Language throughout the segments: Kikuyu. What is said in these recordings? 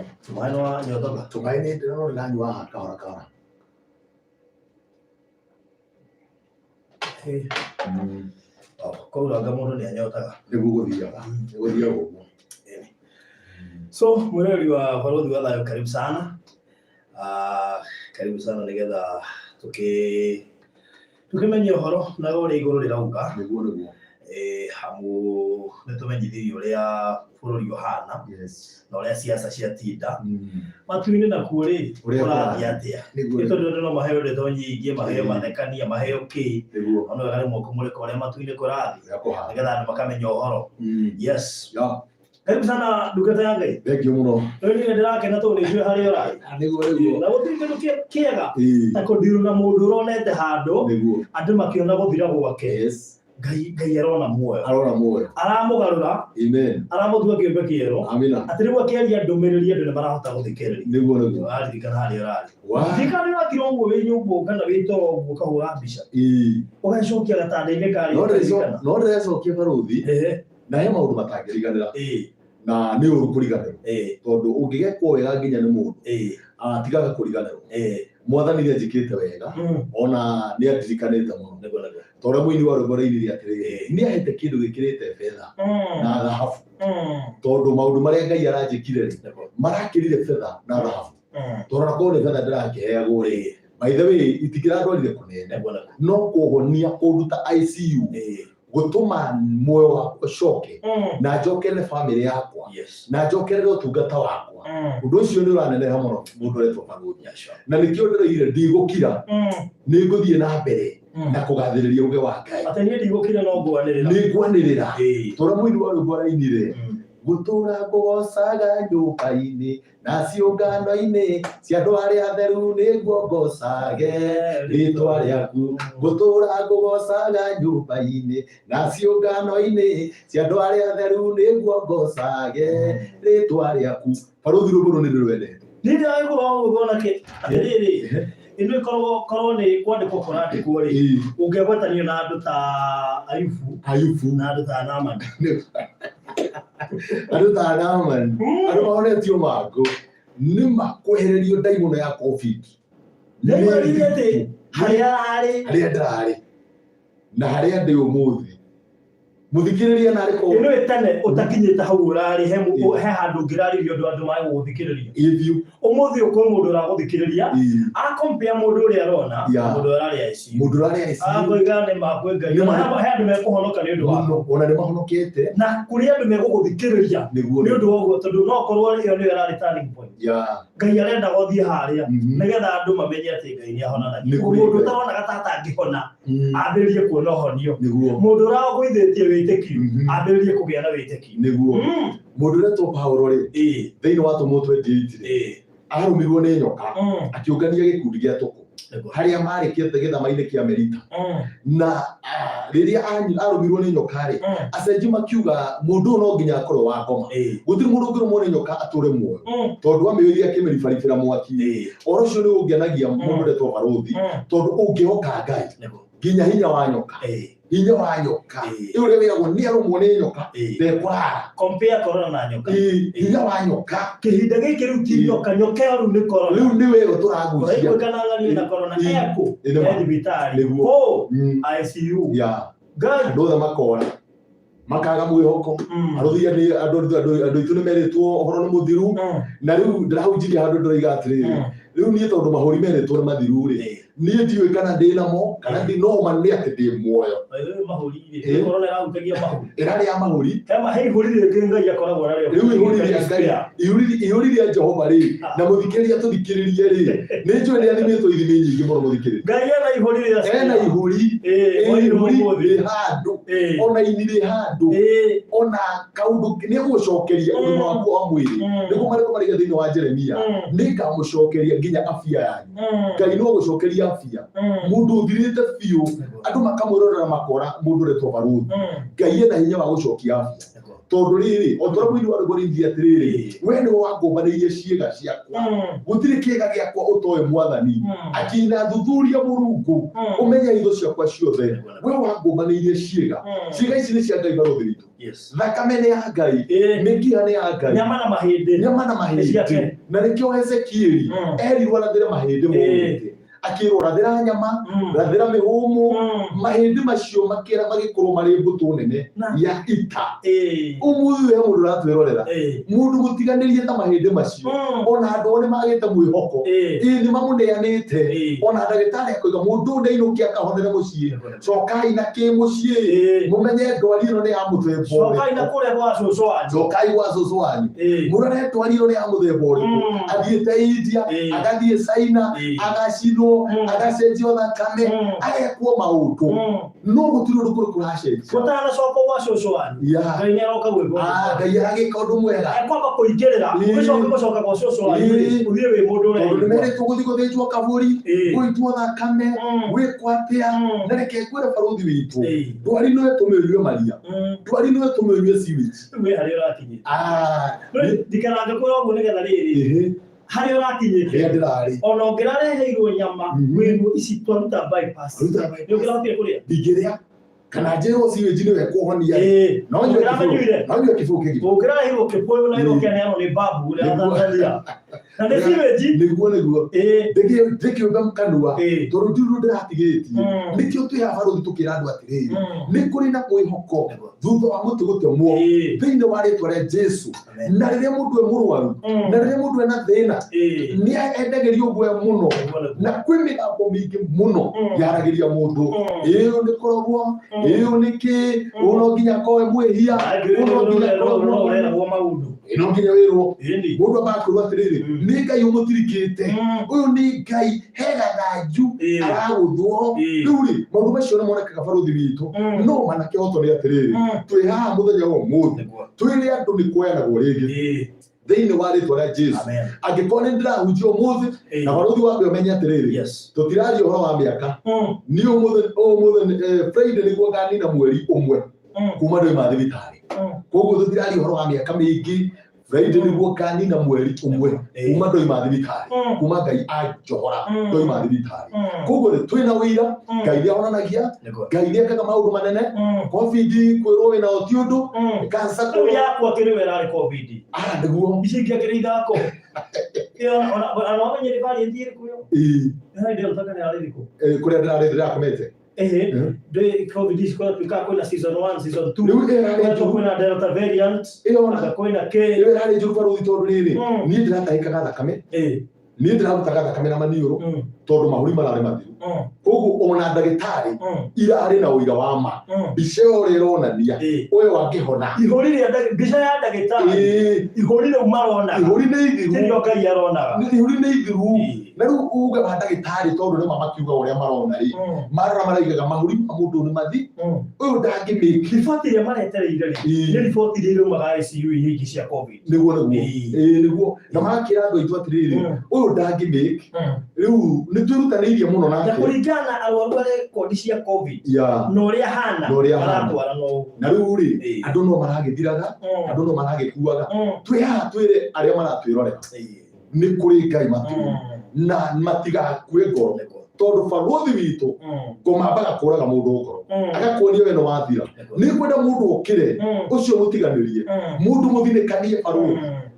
Tũmaĩ nĩ wanyotoka. Tũmaĩ nĩ ndĩrona ndĩranyua haha kahora kahora. Oh, kwauranga mũndũ nĩ anyotaga. Nĩguo gũthiaga. Nĩgũthiaga ũguo. So mwĩroreri wa Barũthi wa Thayũ, karibu sana. Ah, karibu sana nĩgetha tũkĩmenye ũhoro na ũrĩa igũrũ rĩrauga. Nĩguo nĩguo. Eh, amu nĩ tũmenyithirio ũrĩa bũrũri ũhana na ũrĩa siasa ciatinda matu-inĩ nakuo rĩ, Ũrĩa kũrathiĩ kũrathiĩ. atĩa? Nĩguo. Nĩ tondũ andũ no maheo ndeto nyingĩ, maheo mathekania, maheo kĩ, Nĩguo. no wega rĩmwe kũmũrĩka ũrĩa matu-inĩ kũrathiĩ Ũrĩa kũhana. nĩgetha andũ makamenya ũhoro. Yes. Karibu sana ndungata ya Ngai. Thengiũ mũno. Rĩu niĩ ndĩrakena tondũ nĩ njũĩ harĩa ũrarĩ. Ah, nĩguo nĩguo. Na gũtirĩ kĩndũ kĩega Ĩĩ. ta kũndirwo na mũndũ ũronete handũ Nĩguo. andũ makĩona gũthira gwake. Ngai Ngai arona muoyo. Arona muoyo. Aramũgarũra, Amen. aramũtua kĩũmbe kĩerũ. Amina. Atĩ rĩu akĩaria ndũmĩrĩri andũ nĩ marahota gũthikĩrĩria. Nĩguo nĩguo. Ũraririkana harĩa ũrarĩ. Wa. Ndirikana nĩ ũrakira ũguo wĩ nyũmba kana wĩ toro ũguo ũkahũra mbica. Ĩĩ. Ũgacokia gatanda-inĩ karĩa No ndĩreco- ũkaririkana. no ndĩrecokia barũthi Ehe. na he maũndũ matangĩriganĩra na nĩ ũru kũriganĩrwo tondũ ũngĩgekwo wega nginya nĩ mũndũ atigaga kũriganĩrwo. Mwathani nĩ anjĩkĩte wega ona nĩ andirikanĩte mũno Nĩguo nĩguo. ta ũrĩa mũini wa rwĩmbo rainire atĩrĩrĩ nĩ ahete kĩndũ gĩkĩrĩte betha na thahabu tondũ maũndũ marĩa Ngai aranjĩkire rĩ marakĩrire betha na thahabu tondũ ona korwo nĩ betha ndĩrakĩheagwo rĩ, by the way, itingĩrandwarire kũnene Nĩguo nĩguo. no kũhonia kũnduta ICU gũtũma muoyo wakwa ũcoke na njokerere famĩlĩ yakwa na njokerere ũtungata wakwa. Ũndũ ũcio nĩ ũraneneha mũno mũndũ ũretwo barũthi. Yeah, sure. Na nĩkĩo ndĩroigire ndigũkira, nĩ ngũthiĩ na mbere na kũgathĩrĩria uge wa Ngai. Atĩ niĩ ndigũkira no ngwanĩrĩra. Nĩ ngwanĩrĩra tondũ mũini wa rwĩmbo arainire gũtũra ngũgocaga nyũmba-inĩ na ciũngano-inĩ cia andũ arĩa atheru nĩguo ngocage rĩtwa rĩaku, ngũtũra ngũgocaga nyũmba-inĩ na ciũngano-inĩ cia andũ arĩa atheru nĩguo ngocage rĩtwa rĩaku. Barũthi, rwĩmbo rũrũ nĩ ndĩrwendete. Niĩ ndĩragĩkorwo ũguo kĩ atĩrĩrĩ, ĩno ĩkorwo korwo nĩ kwandĩkwo kũrandĩkwo rĩ, ũngĩagwetanio na andũ ta Ayubu Ayubu na andũ ta Naamani. Andũ ta Naamani, andũ mahonetio mangũ nĩ makwehererio ndaimono ya COVID. Nĩmwĩrire atĩ harĩa ararĩ harĩa ndĩrarĩ na harĩa ndĩ ũmũthĩ, mũthikĩrĩria narĩ ko Ĩno ĩ tene ũtakinyĩte hau ũrarĩ he he handũ ũngĩrarĩria ũndũ andũ mage gũgũthikĩrĩria. Ĩthiũ. Ũmũthĩ ũkwĩ mũndũ ũragũthikĩrĩria akompea mũndũ ũrĩa arona na mũndũ ũrĩa ararĩ ICU. Mũndũ ũrarĩ ICU. Akoiga nĩ makwĩ Ngai. Nĩ ma- He andũ mekũhonoka nĩ ũndũ waku. Mũno ona nĩ mahonokete. Na kũrĩ andũ megũgũthikĩrĩria nĩ ũndũ wa ũguo tondũ no korwo ĩyo nĩyo ĩrarĩ turning point. Ngai arendaga ũthiĩ harĩa nĩgetha andũ mamenye atĩ Ngai nĩ ahonanagia. Nĩ kũrĩ Mũndũ Ngai. ũtaronaga ta atangĩhona ambĩrĩrie kuona ũhonio. Mũndũ ũragũithĩtie wĩtĩkio ambĩrĩrie kũgĩa na wĩtĩkio. Nĩguo. Mũndũ ũretwo Paulo rĩ, thĩinĩ wa Atũmwo 28 rĩ, arũmirwo nĩ nyoka akĩũngania gĩkundi gĩa tũkũ harĩa marĩ gĩthama-inĩ kĩa Melita na rĩrĩa arũmirwo nĩ nyoka rĩ, acenji makiuga mũndũ ũyũ no nginya akorwo wa ngoma, gũtirĩ mũndũ ũngĩrũmwo nĩ nyoka atũre muoyo tondũ amĩũria akĩmĩribaribĩra mwaki. Ũhoro ũcio nĩ ũngenagia mũndũ ũretwo barũthi tondũ ũngĩhoka Ngai nginya hinya wa nyoka, hinya wa nyoka rĩu ũrĩa wĩragwo nĩ arũmwo nĩ nyoka ndekũrara. Compare corona na nyoka. Ĩĩ, hinya wa nyoka. Kĩhinda gĩkĩ rĩu ti nyoka, nyoka ĩyo rĩu nĩ corona. Rĩu nĩ wewe tũragucia. Ũraigua kana ng'ania na corona ekũ? Ĩ, nĩ ma. E thibitarĩ. Nĩguo. Kũ? ICU. Ngai. Andũ othe makora makaga mwĩhoko. Arũthia nĩ andũ aitũ nĩ merĩtwo ũhoro nĩ mũthiru na rĩu ndĩrahunjirie handũ ndĩroiga atĩrĩrĩ, rĩu niĩ tondũ mahũri merĩtwo nĩ mathiru rĩ, niĩ ndiũĩ kana ndĩ namo kana ndĩ no ma nĩ atĩ ndĩ muoyo. By the way, mahũri rĩ, corona ĩrahutagia mahũri. Ĩrarĩa mahũri. He ihũri rĩngĩ Ngai akoragwo narĩo. Rĩu ihũri rĩa Ngai, ihũri rĩa Jehova rĩ, na mũthikĩrĩria tũthikĩrĩrie rĩ, nĩ njũĩ nĩ athimĩtwo ithimi nyingĩ mũno mũthikĩrĩria. Ngai ena ihũri rĩa Ena ihũri. Ihũri ihũri rĩ handũ, ona ini rĩ handũ, ona kaũndũ nĩ egũgũcokeria ũgima waku wa mwĩrĩ. Nĩguo marĩko marĩga thĩinĩ wa Jeremia, nĩ ngamũcokeria nginya afia yanyu. Ngai no agũcokeria afia mũndũ ũthirĩte biũ, andũ makamwĩrorera makora mũndũ ũretwo barũthi. Ngai ena hinya wa gũcokia afia. Tondũ rĩrĩ, o ta ũrĩa mũini wa rwĩmbo rĩirie atĩrĩrĩ, we nĩwe wangũmbanĩirie ciĩga ciakwa, gũtirĩ kĩĩga gĩakwa ũtoĩ, Mwathani. Akĩina thuthuria Mũrungu, ũmenye hitho ciakwa ciothe. We wangũmbanĩirie ciĩga. Ciĩga ici nĩ cia Ngai, barũthi witũ. Thakame nĩ ya Ngai, mĩkiha nĩ ya Ngai, Nyama na mahĩndĩ nyama na Nĩ mahĩndĩ. ciake. Na nĩkĩo Ezekieli erirwo arathĩre mahĩndĩ momĩte, akĩrwo rathĩra nyama, rathĩra mĩhũmũ, mahĩndĩ macio makĩra magĩkorwo marĩ mbũtũ nene ya ita. Ũmũthĩ we mũndũ ũratwĩrorera, mũndũ mũtiganĩrie ta mahĩndĩ macio, ona andũ ao nĩ magĩte mwĩhoko, ĩĩ nĩ mamũneanĩte, ona ndagĩtarĩ akoiga mũndũ ũyũ ndainũkia akahonere mũciĩ, cokai na kĩ mũciĩ, mũmenye ndwari ĩno nĩ ya mũthemba Cokai na ũrĩkũ. Kũrĩa gwa cũcũ wanyu. Cokai gwa cũcũ wanyu. Mũrore ndwari ĩno nĩ ya mũthemba ũrĩkũ. Athiĩte India, agathiĩ China, agacinwo, agacenjio thakame, agekwo maũndũ, no gũtirĩ ũndũ kũrĩ kũracenjia. Mũtanacoka gwa cũcũ wanyu, Ngai nĩ aroka gwĩka ũndũ Ah, mwega. Ngai aragĩka ũndũ mwega. Ekwamba kũingĩrĩra, ũgĩcoke gũcoka gwa cũcũ wanyu rĩ, ũthiĩ wĩ mũndũ Tondũ nĩ ũreigua. merĩtwo gũthiĩ gũthĩnjwo kabũri, gũitwo thakame, gwĩkwo atĩa. Na reke ngwĩre, barũthi witũ, ndwari no ĩtũme ũnyue maria, ndwari no ĩtũme ũnyue sewage. Rĩu wĩ harĩa ũrakinyĩte. Ah, Ndikanange kwĩra ũguo nĩgetha rĩrĩ, harĩa ũrakinyĩte, Harĩa ndĩrarĩ. Ona ũngĩrareheirwo nyama, wĩrwo ici twaruta bypass, Twaruta bypass. Nĩ ũngĩrahotire kũrĩa? Ndingĩrĩa kana njĩrwo sewage nĩwe ĩkũhonia. No nyue Ũngĩramenyuire? kĩbũyũ, no nyue kĩbũyũ kĩgima. Ũngĩrareheirwo kĩbũyũ na ĩrwo kĩaneanwo nĩ babu ũrĩa wa Tanzania na nĩ sewage. Nĩguo. Ndĩkĩũmbe kanua, tondũ ndirĩ ũndũ ndĩratigĩtie. Nĩkĩo twĩ haha, barũthi, tũkĩra andũ atĩrĩrĩ, nĩ kũrĩ na mwĩhoko thutha wa mũtĩ gũtemwo, thĩinĩ wa rĩtwa rĩa Jesu. Na rĩrĩa mũndũ e mũrwaru, na rĩrĩa mũndũ ena thĩna, nĩ endagĩrio guoya mũno, Nĩguo. na kwĩ mĩgambo mĩingĩ mũno yaragĩria mũndũ, ĩyo nĩ kũrogwo, ĩyo nĩ kĩ, ũyũ no nginya akorwo e mwĩhia, ũyũ no nginya akorwo No ũreragwo maũndũ. Ĩ, no nginya wĩrwo. Mũndũ ambaga kwĩrwo atĩrĩrĩ, nĩ Ngai ũmũtirikĩte, ũyũ nĩ Ngai he gathanju aragũthwo. Rĩu rĩ, maũndũ macio nĩ monekaga, barũthi witũ. No mana kĩhoto nĩ atĩrĩrĩ, twĩ haha mũthenya wa ũmũthĩ twĩre andũ nĩ kuoyanagwo rĩngĩ thĩinĩ wa rĩtwa rĩa Jesu. Angĩkorwo nĩ ndĩrahunjia ũmũthĩ na barũthi wambe ũmenye atĩrĩrĩ, tũtiraria ũhoro wa mĩaka. Niĩ ũmũthĩ Friday nĩguo nganina mweri ũmwe kuma ndoima thibitarĩ. Koguo tũtiraria ũhoro wa mĩaka mĩingĩ. Friday nĩguo nganina mweri ũmwe kuma ndoima thibitarĩ, kuma Ngai anjohora ndoima thibitarĩ. Koguo rĩ, twĩna ũira Ngai nĩ ahonanagia, Ngai nĩ ekaga maũndũ manene. Covid kwĩrwo wĩna o ti ũndũ, cancer Rĩu kwĩrwo yakwa kĩrĩ we ĩrarĩ COVID. Ah, nĩguo. Ici ingĩ akĩrĩ ithako. Ĩyo ona wamenye nĩ variant ĩrĩkũ ĩyo? Ĩĩ. Ĩyo Delta kana yarĩ ĩrĩkũ? Kũrĩa ndĩrarĩ ndĩrakomete. Ndĩ COVID ici kũratuĩka kwĩna season 1, season 2. Rĩu ĩyo ĩrarĩ Kũretwo njũru. Kwĩna Delta variant. Ĩyo Anga kwĩna kĩ. Ĩyo ĩrarĩ njũru, barũthi, tondũ rĩrĩ, niĩ ndĩratahĩkaga thakame, niĩ ndĩrarutaga thakame na maniũrũ, tondũ mahũri mararĩ mathiru. Koguo ona ndagĩtarĩ irarĩ na ũira wa ma, mbica ĩyo ũrĩa ĩronania ũyũ angĩhona. Ihũri rĩa mbica ya ndagĩtarĩ. Ihũri rĩu maronaga. Ihũri nĩ ithiru. Tĩrĩo Ngai aronaga. Ihũri nĩ ithiru. Na rĩu uge wa ndagĩtarĩ, tondũ nĩma makiuga ũrĩa marona rĩ, marora maraigaga mahũri ma mũndũ nĩ mathi, ũyũ ndangĩmĩki. Riboti ĩrĩa maretereire rĩ, nĩ riboti iria iraumaga ICU iria ingĩ cia COVID. Nĩguo. Ĩĩ, nĩguo. Na makĩra andũ aitũ atĩrĩrĩ, ũyũ ndangĩmĩki. Rĩu nĩ twĩrutanĩirie mũno Na nake. Kũringana na arwaru a rekondi cia COVID na ũrĩa hana, Na ũrĩa hana. maratwarana ũguo. Na rĩu rĩ, andũ no maragĩthiraga, andũ no maragĩkuaga. Twĩ haha twĩre arĩa maratwĩrorera nĩ kũrĩ Ngai matu, na matigakue ngoro, tondũ barũthi witũ, ngoma ambaga kũraga mũndũ ngoro, agakuonia we nĩ wathira. Nĩ ngwenda mũndũ okĩre, ũcio mũtiganĩrie, mũndũ mũthinĩkanie, barũthi,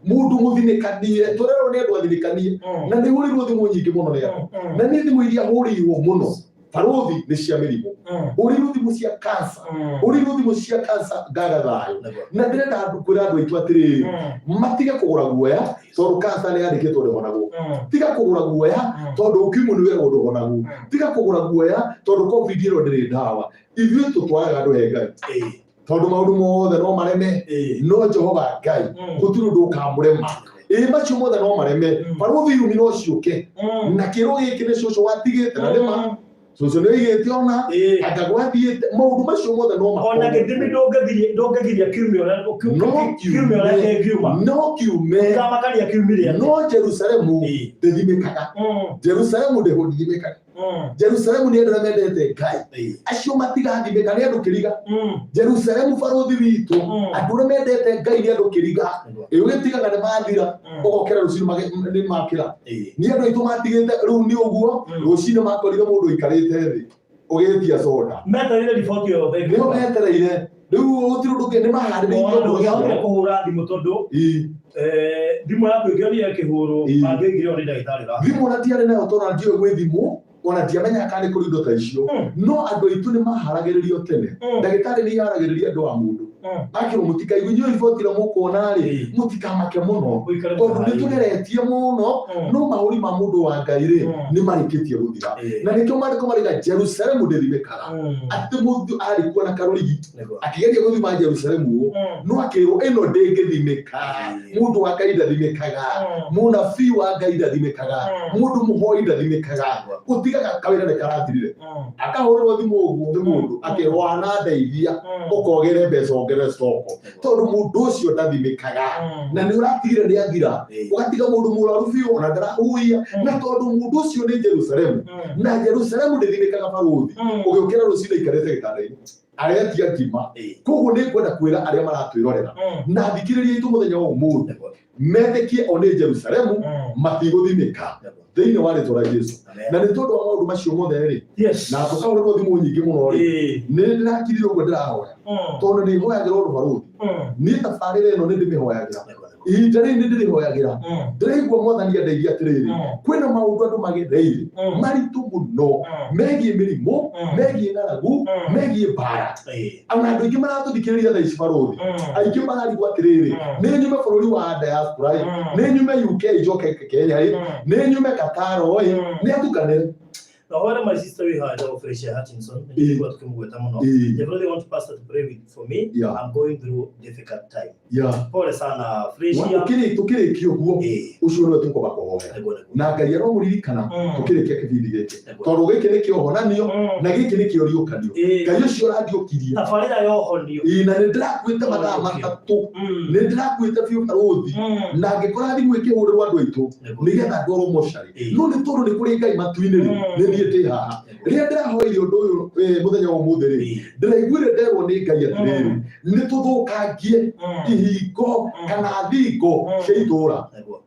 mũndũ mũthinĩkanie, tũrerwo nĩ andũ athinĩkanie. Na nĩ hũrĩirwo thimũ nyingĩ mũno nĩ andũ, na nĩ thimũ iria hũrĩirwo mũno, barũthi, nĩ cia mĩrimũ. Hũrĩirwo thimũ cia cancer, hũrĩirwo thimũ cia cancer ngaga thayũ. Na ndĩrenda andũ kwĩra andũ aitũ atĩrĩrĩ, matige kũgũra guoya, tondũ cancer nĩ yandĩkĩtwo ndĩhonagwo. Tiga kũgũra guoya, tondũ ukimwi nĩ wĩragwo ndũhonagwo. Tiga kũgũra guoya, tondũ COVID ĩno ndĩrĩ ndawa. Ithuĩ tũtwaraga andũ he Ngai, tondũ maũndũ mothe no mareme, no Jehova Ngai gũtirĩ ũndũ ũkamũrema. Ĩ, macio mothe no mareme. Barũthi, irumi no ciũke, na kĩro gĩkĩ nĩ cũcũ watigĩte, na nĩma cũcũ nĩ oigĩte ona anga gwathiĩte, maũndũ macio mothe no Ona makorwo. Gĩthimi ndũngĩgiria kiumia ũrĩa No kiumia ũrĩa kĩngiuma. No kiume. Ũkamakania kiumire atĩa. No Jerusalemu ndĩthimĩkaga. Jerusalemu ndĩthimĩkaga. Jerusalemu nĩ andũ arĩa mendete Ngai. Acio matigathimĩka nĩ andũ kĩriga. Jerusalemu barũthi witũ, andũ arĩa mendete Ngai nĩ andũ kĩriga. Ĩ ũgĩtigaga nĩ mathira, ũgokĩra rũcinĩ nĩ makĩra. Nĩ andũ aitũ matigĩte rĩu nĩ ũguo, rũcinĩ makorire mũndũ ũikarĩte thĩ ũgĩtia soda. Metereire riboti o yothe. Nĩo metereire. Rĩu gũtirĩ ũndũ ũngĩ, nĩ maharĩrĩirie ũndũ ũcio. Kũhũra thimũ tondũ thimũ yaku ĩngĩonire ĩkĩhũrwo, mangĩoigire ũyũ nĩ ndagĩtarĩ ũrahũra. Thimũ ona tiarĩ nayo tondũ ona ndiũĩ gwĩ thimũ, ona ndiamenyaga kana nĩ kũrĩ indo ta icio. No andũ aitũ nĩ maharagĩrĩrio tene. Ndagĩtarĩ nĩ iharagĩrĩria andũ a mũndũ. Akĩrwo mũtikaigue inyuĩ riboti ĩrĩa mũkuona rĩ, mũtikamake mũno. Tondũ nĩ tũgeretie mũno, no mahũri ma mũndũ wa Ngai rĩ, nĩ marĩkĩtie gũthira. Na nĩkĩo maandĩko marauga Jerusalemu ndĩthimĩkaga. Atĩ mũndũ arĩ kuo na karũrigi, akĩgeria gũthima Jerusalemu ũũ, no akĩrwo ĩno ndĩngĩthimĩka. Mũndũ wa Ngai ndathimĩkaga, mũnabii wa Ngai ndathimĩkaga, mũndũ mũhoi ndathimĩkaga. Ũtigaga kawĩra nĩ karathirire. Akahũrĩrwo thimũ ũguo nĩ mũndũ akĩrwo wanandeithia, ũkogere mbeca ongerere stoko, tondũ mũndũ ũcio ndathimĩkaga. Na nĩ ũratigire nĩ athira, ũgatiga mũndũ mũrwaru biũ ona ndarahuhia, na tondũ mũndũ ũcio nĩ Jerusalemu, na Jerusalemu ndĩthimĩkaga barũthi. Ũgĩũkĩra rũcinĩ aikarĩte gĩtanda-inĩ aretia ngima. Koguo nĩ ngwenda kwĩra arĩa maratwĩrorera na thikĩrĩria itũ mũthenya wa ũmũthĩ metĩkie o nĩ Jerusalemu matigũthimĩka thĩinĩ wa rĩtwa rĩa Jesu. Na nĩ tondũ wa maũndũ macio mothe rĩ, na tũkahũrĩrwo thimũ nyingĩ mũno rĩ, nĩ ndĩrakirire ũguo ndĩrahoya, tondũ nĩ hoyagĩra ũndũ barũthi. Niĩ tabarĩra ĩno nĩ ndĩmĩhoyagĩra, ihinda rĩrĩ nĩ ndĩrĩhoyagĩra. Ndĩraigua mwathani andeithia atĩrĩrĩ, kwĩna maũndũ andũ magereire maritũ mũno, megiĩ mĩrimũ, megiĩ ng'aragu, megiĩ mbara. Ona andũ aingĩ maratũthikĩrĩria thaa ici barũthi, aingĩ mararigwo atĩrĩrĩ, nĩ nyume bũrũri wa diaspora ĩ, nĩ nyume UK njoke Kenya ĩ, nĩ nyume Qatar ĩ, nĩ atukanĩre. Na wale my sister we had of Felicia Hutchinson, nilikuwa tukimgweta mũno. If really want pastor to pray with for me, I'm going through difficult time. Pole sana Felicia. Tukĩrĩkia ũguo, ũcio nĩwe tũkwamba kũhoera. Na Ngai aromũririkana tukĩrĩkia kĩbindi gĩkĩ. Tondũ gĩkĩ nĩ kĩohonanio na gĩkĩ nĩ kĩoriũkanio. Ngai ũcio ũrandiũkirie. Tabarĩra ya ũhonio. Ĩĩ, na nĩ ndĩrakuĩte mathaa matatũ. Nĩ ndĩrakuĩte biũ barũthi. Na ngĩkora thimũ ĩkĩhũrĩrwo andũ aitũ nĩgetha ndwarwo mocarĩ. No nĩ tondũ nĩ kũrĩ Ngai matu-inĩ rĩ, nĩ niĩ ndĩ haha. Rĩrĩa ndĩrahoire ũndũ ũyũ mũthenya wa ũmũthĩ rĩ, ndĩraiguire nderwo nĩ Ngai atĩrĩrĩ, nĩ tũthũkangie ihingo kana thingo cia itũra.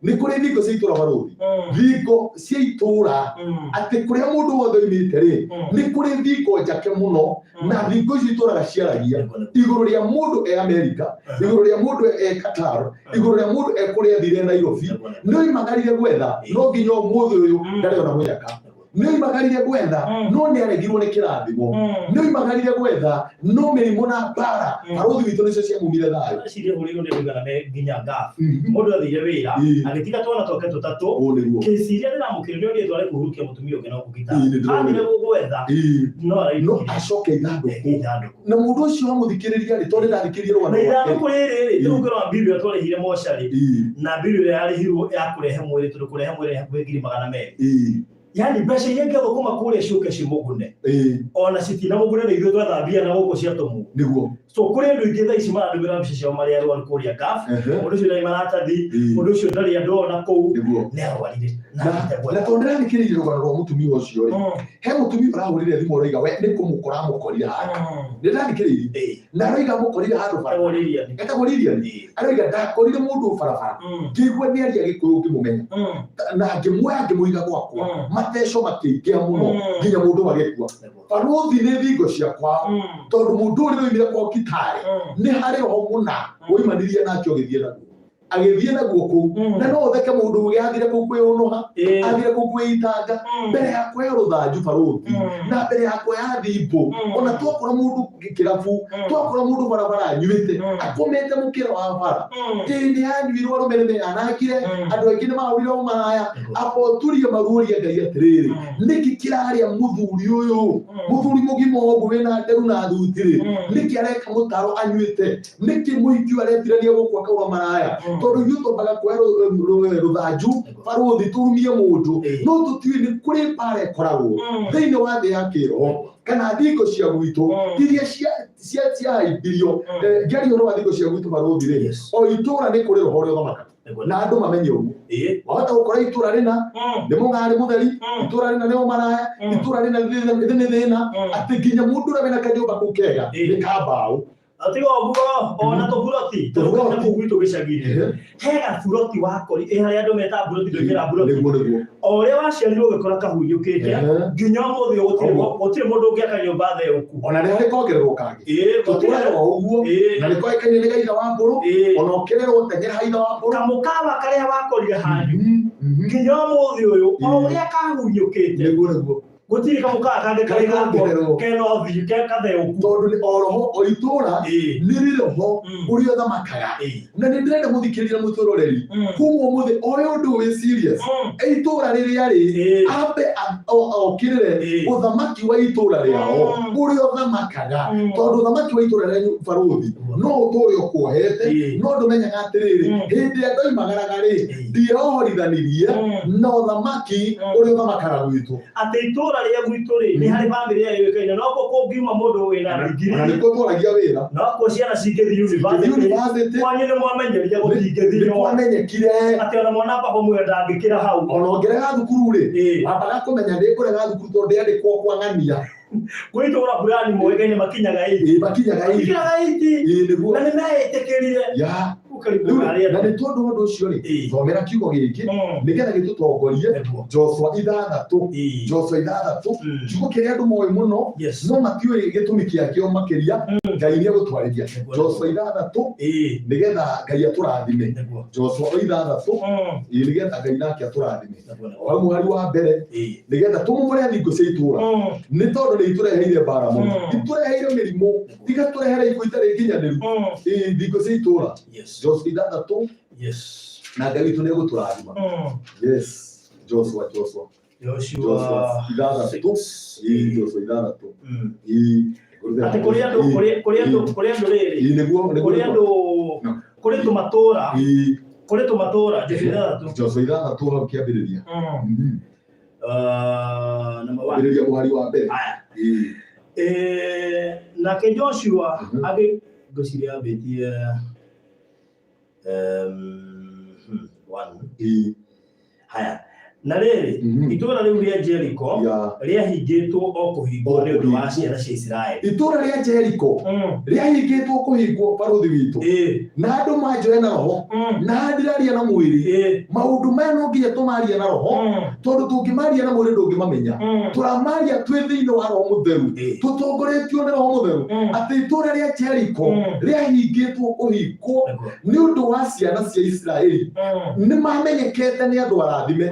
Nĩ kũrĩ thingo cia itũra barũthi, thingo cia itũra, atĩ kũrĩa mũndũ wothe oimĩte rĩ, nĩ kũrĩ thingo njake mũno, na thingo icio itũraga ciaragia igũrũ rĩa mũndũ e Amerika, igũrũ rĩa mũndũ e Qatar, igũrũ rĩa mũndũ e kũrĩa athire Nairobi. Nĩ oimagarire gwetha, no nginya ũmũthĩ ũyũ ndarĩ ona mũnyaka. Nĩ oimagarire gwetha, no nĩ aregirwo nĩ kĩrathimo. Nĩ oimagarire gwetha, no mĩrimũ na mbara barũthi witũ nĩcio ciamumire thayũ. Eciria hũrĩirwo nĩ andũ me nginya Gulf. Mũndũ athire wĩra, agĩtiga twana twake tũtatũ. Kesi iria ndĩramũkĩra nĩ orie tware kũhurũkia mũtumia ũngĩ na gũkũ gĩtanda. Athire gwetha, no arainũkire. No acoke ithandũkũ. Na mũndũ ũcio amũthikĩrĩria rĩ, tondũ ndathikĩrĩria rũgano Na ithandũkũ rĩrĩ rĩ, rĩu ngĩrora bill ĩrĩa twarĩhire mocarĩ, na bill ĩrĩa yarĩhirwo ya kũrehe mwĩrĩ, tondũ kũrehe mwĩrĩ nĩ hakuhĩ 200,000. Yani mbeca iria ingĩthũkũma kũrĩa ciũke cimũgune, ona citinamũgune nĩ ithuĩ twetha mbia na gũkũ ciatũmwo. Nĩguo. So kũrĩ andũ aingĩ thaa ici marandũmĩra mbica ciao marĩ arwaru kũrĩa Gulf. Mũndũ ũcio ndarĩ maratathi, mũndũ ũcio ndarĩ andũ ona kũu, nĩ arwarire na Na tondũ ndĩrathikĩrĩirie rũgano rwa mũtumia ũcio rĩ, he mũtumia ũrahũrire thimũ ũroiga we nĩ kũmũkora amũkorire handũ. Nĩ ndathikĩrĩirie. Na aroiga amũkorire handũ barabara. Etagwo Lilian. Aroiga ndakorire mũndũ barabara. Ngĩigua nĩ aria Gĩkũyũ ngĩmũmenya. Na ngĩmuoya ngĩmũiga gwakwa. Mateco makĩingĩha mũno nginya mũndũ agĩkua. Barũthi nĩ thingo cia kwao. Tondũ mũndũ ũrĩa oimire kwao Kitale nĩ harĩ roho mũna woimanirie nake ũgĩthiĩ naguo. Agĩthiĩ naguo kũu. Na no ũtheke mũndũ ũgĩ athire kũu kwĩũnũha, athire kũu kwĩitanga, mbere ya kuoya rũthanju barũthi, na mbere ya kuoya thimbũ. Ona twakora mũndũ kĩrabu, twakora mũndũ barabara anyuĩte, akomete mũkĩra wa bara. Ĩĩ nĩ anyuirwo arũme nĩ meyanangire, andũ aingĩ nĩ mahũrire ũmaraya. Amba ũturie maruoria Ngai atĩrĩrĩ, nĩkĩ kĩrarĩa mũthuri ũyũ? Mũthuri mũgima ũguo wĩna nderu na thuti rĩ, nĩkĩ areka mũtaro anyuĩte? Nĩkĩ mũhiki ũyũ aretirania gũkũ akaura maraya? Tondũ ithuĩ twambaga kuoya rũthanju, barũthi, tũrumie mũndũ, no tũtiũĩ nĩ kũrĩ mbara ĩkoragwo thĩinĩ wa thĩ ya kĩroho kana thingo cia gwitũ iria ciahaimbirio. Ngĩaria ũhoro wa thingo cia gwitũ, barũthi rĩ, o itũra nĩ kũrĩ roho ũrĩa ũthamakaga, na andũ mamenye ũguo. Wahota gũkora itũra rĩna nĩ mũgarĩ mũtheri, itũra rĩna nĩ ũmaraya, itũra rĩna nĩ thĩna, atĩ nginya mũndũ ũrĩa wĩna kanyũmba kau kega nĩ ka mbaũ. Tiga ũguo, ona tũburoti. Tũburoti. Tũburoti kũu gwitũ gĩcagi-inĩ, he gaburoti wakori ĩ harĩa andũ metaga buroti, ndũingĩra buroti. Nĩguo, nĩguo. O ũrĩa waciarirwo ũgĩkora kahunyũkĩte, nginya ũmũthĩ ũyũ gũtirĩ gũtirĩ mũndũ ũngĩaka nyũmba theũku. Ona nĩ harĩ kongererwo kangĩ. Gũtirĩ. Tũtũraga o ũguo, na nĩ koĩkaine nĩ gaitha wa mbũrũ. Ona ũkĩrerwo teng'era haitha wa mbũrũ. Kamũkawa karĩa wakorire hanyu, nginya ũmũthĩ ũyũ o ũrĩa kahunyũkĩte, Nĩguo, nĩguo. Gũtirĩ kamũkawa kangĩ karĩ Karĩ kongererwo. kena ũthiũ ke katheũku. Tondũ nĩ o roho, o itũra nĩ rĩ roho ũrĩa ũthamakaga. Na nĩ ndĩrenda mũthikĩrĩria, mũtũroreri, kuma ũmũthĩ oe ũndũ wĩ serious. Itũra rĩrĩa rĩ ambe okĩrĩre ũthamaki wa itũra rĩao ũrĩa ũthamakaga, tondũ ũthamaki wa itũra rĩanyu, barũthi, no ũtũre ũkuohete. No ndũmenyaga atĩrĩrĩ, hĩndĩ ĩrĩa ndoimagaraga rĩ, ndieohorithanirie na ũthamaki ũrĩa ũthamakaga gwitũ. Atĩ itũra rĩa gwitũ rĩ, nĩ harĩ bamĩrĩ ĩrĩa yũĩkaine nokuo kũngiuma mũndũ wĩna Ona ndigiri, nĩkuo twaragia wĩra. Nokuo ciana cingĩthiĩ university. University. Kwanyu nĩ mwamenyeria Nĩ gũtingĩthio. Kwamenyekire. Atĩ ona mwana baba muoyo ndangĩkĩra hau. Ona ũngĩrega thukuru rĩ, wambaga kũmenya nĩ ngũrega thukuru tondũ ndĩandĩkwo kwa ng'ania. Kwĩ itũra fulani moĩkaine makinyaga 8. Ĩĩ, makinyaga 8. Makinyaga 8. Ĩĩ, nĩguo. Na nĩ meĩtĩkĩrire. Ya. Ũkarigwo Rĩu, harĩa. Na nĩ tondũ wa ũndũ ũcio rĩ, thomera kiugo gĩkĩ nĩgetha gĩtũtongorie. Joshua 6. Joshua 6, kiugo kĩrĩa andũ moĩ mũno, no matiũĩ gĩtũmi kĩakĩo makĩria. Ngai nĩ egũtwarĩria. Joshua 6, nĩgetha Ngai atũrathime. Joshua 6, nĩgetha Ngai nake atũrathime. O hau mũhari wa mbere, nĩgetha tũmomore thingo cia itũra, nĩ tondũ nĩ itũreheire mbara mũno, itũreheire mĩrimũ, igatũrehere ikuũ itarĩ nginyanĩru. Thingo cia itũra. Joshua 6. Na Ngai witũ nĩ egũtũrathima. Yes, Joshua, Joshua. Joshua. Joshua 6. 6. Joshua 6. Atĩ kũrĩ andũ, kũrĩ andũ rĩrĩ, Nĩguo, nĩguo. Kũrĩ andũ, kũrĩ tũmatũra, kũrĩ tũmatũra. Joshua 6. Joshua 6 hau kĩambĩrĩria. Number one. Ambĩrĩria mũhari wa mbere. Aya. Nake Joshua agĩ ngwĩciria ambĩtie one. Haya, na rĩrĩ, itũũra rĩu rĩa Jeriko rĩahingĩtwo o kũhingwo nĩ ũndũ wa ciana cia Isiraeli. Itũũra rĩa Jeriko rĩahingĩtwo kũhingwo, barũthi witũ, na andũ manjoe na roho, na ndiraria na mwĩrĩ. Maũndũ maya no nginya tũmarie na roho, tondũ tũngĩmaria na mwĩrĩ ndũngĩmamenya. Tũramaria twĩ thĩinĩ wa Roho Mũtheru, tũtongoretio nĩ Roho Mũtheru, atĩ itũũra rĩa Jeriko rĩahingĩtwo kũhingwo nĩ ũndũ wa ciana cia Isiraeli. Nĩ mamenyekete nĩ andũ arathime.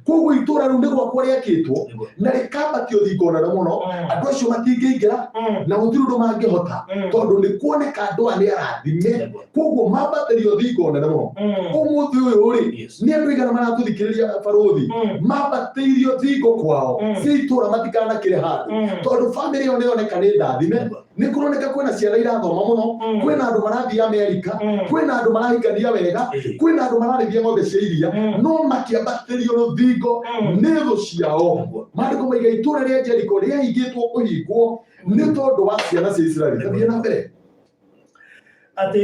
Koguo itũũra rĩu nĩ gwakwo rĩakĩtwo na rĩkambatio thingo nene mũno. Andũ acio matingĩingĩra na gũtirĩ ũndũ mangĩhota, tondũ nĩ kuoneka andũ aya nĩ arathime. Koguo mambatĩrio thingo nene mũno. Ũmũthĩ ũyũ rĩ, nĩ andũ aigana maratũthikĩrĩria, barũthi, mambatĩirio thingo kwao cia itũũra matikanakĩre handũ, tondũ bamĩrĩ ĩyo nĩ yoneka nĩ ndathime? Nĩ kũroneka kwĩna ciana irathoma mũno, kwĩna andũ marathiĩ Amerika, kwĩna andũ marahikania wega, kwĩna andũ mararĩithia ng'ombe cia iria, no makĩambatĩrio rũthingo nĩ thũ ciao. Maandĩko maiga itũũra rĩa Jeriko rĩahingĩtwo kũhingwo nĩ tondũ wa ciana cia Isiraeli. Tathiĩ na mbere. Atĩ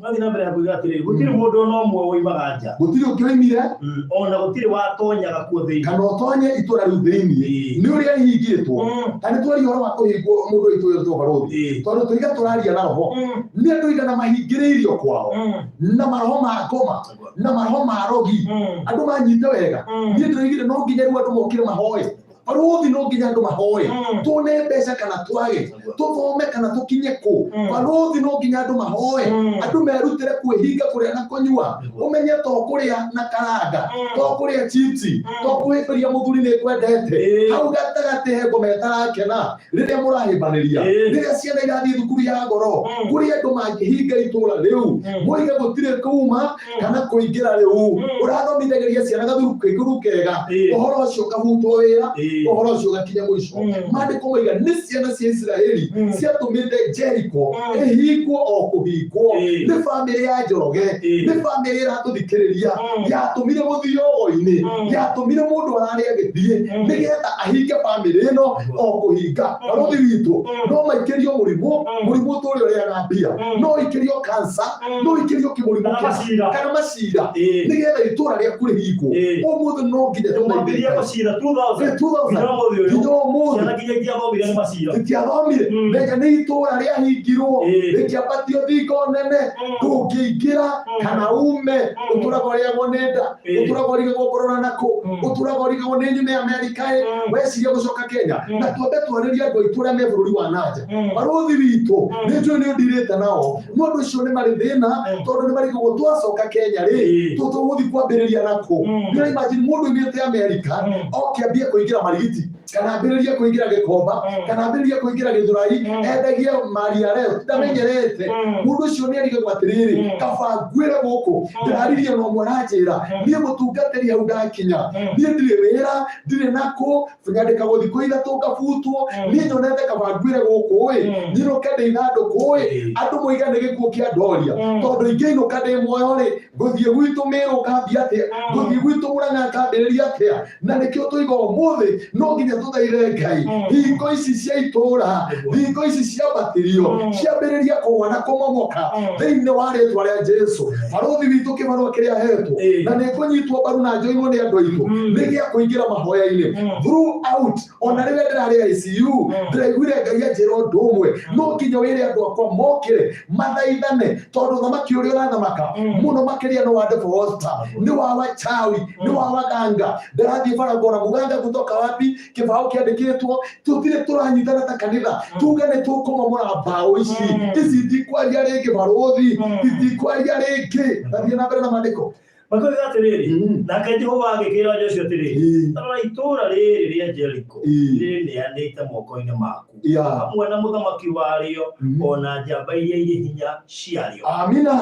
mathiĩ na mbere ya kuiga atĩrĩrĩ, gũtirĩ mũndũ ona ũmwe woimaga nja. Gũtirĩ ũngĩ oimire. Ona gũtirĩ watonyaga kuo thĩinĩ. Kana ũtonye itũũra rĩu thĩinĩ, nĩ ũrĩa rĩhingĩtwo. Ta nĩ twaria ũhoro wa kũhingwo mũndũ witũ wĩtwo barũthi, tondũ tũiga tũraria na roho. Nĩ andũ aigana mahingĩrĩirio kwao na maroho ma ngoma na maroho ma rogi? Andũ manyite wega. Niĩ ndĩroigire no nginya rĩu andũ mokire mahoe, barũthi, no nginya andũ mahoe. Tuone mbeca kana twage, tũthome kana tũkinye kũ, barũthi, no nginya andũ mahoe. Andũ merutĩre kwĩhinga kũrĩa na kũnyua. Ũmenye to kũrĩa na karanga, to kũrĩa chipsi, to kũhĩmbĩria mũthuri nĩ kwendete. Hau gatagatĩ he ngoma ĩtarakena rĩrĩa mũrahĩmbanĩria, rĩrĩa ciana irathiĩ thukuru ya goro. Kũrĩ andũ mangĩhinga itũra rĩu, moige gũtirĩ kuma kana kũingĩra. Rĩu ũrathomithagĩria ciana gathuru kĩguru kega, ũhoro ũcio ũkabutwo wĩra. Ũhoro ũcio ũgakinya mũico. Maandĩko moiga nĩ ciana cia Isiraeli ciatũmĩte Jericho ĩhingwo o kũhingwo. Nĩ bamĩrĩ ya Njoroge, nĩ bamĩrĩ ĩratũthikĩrĩria, yatũmire mũthiogo-inĩ, yatũmire mũndũ ararĩ agĩthiĩ nĩgetha ahinge bamĩrĩ ĩno o kũhinga. Barũthi witũ no maikĩrio mũrimũ, mũrimũ tũrĩa ũrĩaga mbia, no ikĩrio kansa, no ikĩrio kĩmũrimũ Kana kĩna, macira. kana macira, nĩgetha itũra rĩaku rĩhingwo. Ũmũthĩ no nginya Mwambĩrĩrie tũthaithe macira 2000. 2000. Nginya ũmũthĩ ũyũ. Nginya ũmũthĩ. Ciana nginya itiathomire nĩ macira. Itiathomire. Menya nĩ itũra rĩahingirwo, rĩkĩambatio thingo nene, ndũngĩingĩra kana ume. Ũtũraga ũrĩagwo nĩ nda, ũtũraga ũrigagwo ngũrora nakũ, ũtũraga ũrigagwo nĩ nyume Amerika ĩ, weciria gũcoka Kenya. Na twambe twarĩrie andũ aitũ arĩa me bũrũri wa nanja. Barũthi witũ, nĩ njũĩ nĩ ũndirĩte nao, no andũ acio nĩ marĩ thĩna, tondũ nĩ marigagwo twacoka Kenya rĩ, tũgũthiĩ kwambĩrĩria nakũ. Nĩ ũra imagine mũndũ oimĩte Amerika oke ambie kũingĩra Marigiti, kana ambĩrĩrie kũingĩra Gĩkomba, kana ambĩrĩrie kũingĩra Gĩthũrai, endagie Maria Leo, ndamenyerete. Mũndũ ũcio nĩ arigagwo atĩrĩrĩ, kaba nguĩre gũkũ. Ndĩraririe na ũmwe aranjĩra, niĩ mũtungatĩri hau ndakinya, niĩ ndirĩ wĩra, ndirĩ nakũ, nyandĩkagwo thikũ ithatũ ngabutwo, niĩ nyonete kaba nguĩre gũkũ ĩ, nyinũke ndĩ ithandũkũ ĩ, andũ moiga nĩ gĩkuũ kĩa ndoria, tondũ ingĩinũka ndĩ muoyo rĩ, ngũthiĩ gwitũ Mĩrũ ngambia atĩa, ngũthiĩ gwitũ Mũrang'a ngambĩrĩria atĩa? Na nĩkĩo tũiga ũmũthĩ no nginya tũthaithe Ngai, hingo ici cia itũra, hingo ici ciambatĩrio, ciambĩrĩria kũgwa na kũmomoka thĩinĩ wa rĩtwa rĩa Jesu. Barũthi witũ kĩbarũa kĩrĩa ahetwo, na nĩ ngũnyitwo mbaru na njoinwo nĩ andũ aitũ, nĩ gĩa kũingĩra mahoya-inĩ throughout. Ona rĩrĩa ndĩrarĩ ICU, ndĩraiguire Ngai anjĩra ũndũ ũmwe, no nginya wĩre andũ akwa mokĩre mathaithane, tondũ thamaki ũrĩa ũrathamaka mũno makĩria nĩ wa devil worshiper, nĩ wa wachawi, nĩ wa waganga. Ndĩrathiĩ bara ngona muganga kutoka wapi, kĩbaũ kĩandĩkĩtwo, tũtirĩ tũranyitana ta kanitha tuge nĩ tũkũmomora mbaũ ici. Ici itikwaria rĩngĩ, barũthi itikwaria rĩngĩ. Nathiĩ na mbere na maandĩko. Makoiga atĩrĩrĩ, nake Jehova agĩkĩra Joshua atĩrĩ, rora itũũra rĩrĩ rĩa Jeriko rĩneanĩte moko-inĩ maku, hamwe na mũthamaki warĩo, o na njamba iria irĩ hinya ciarĩo. Amina.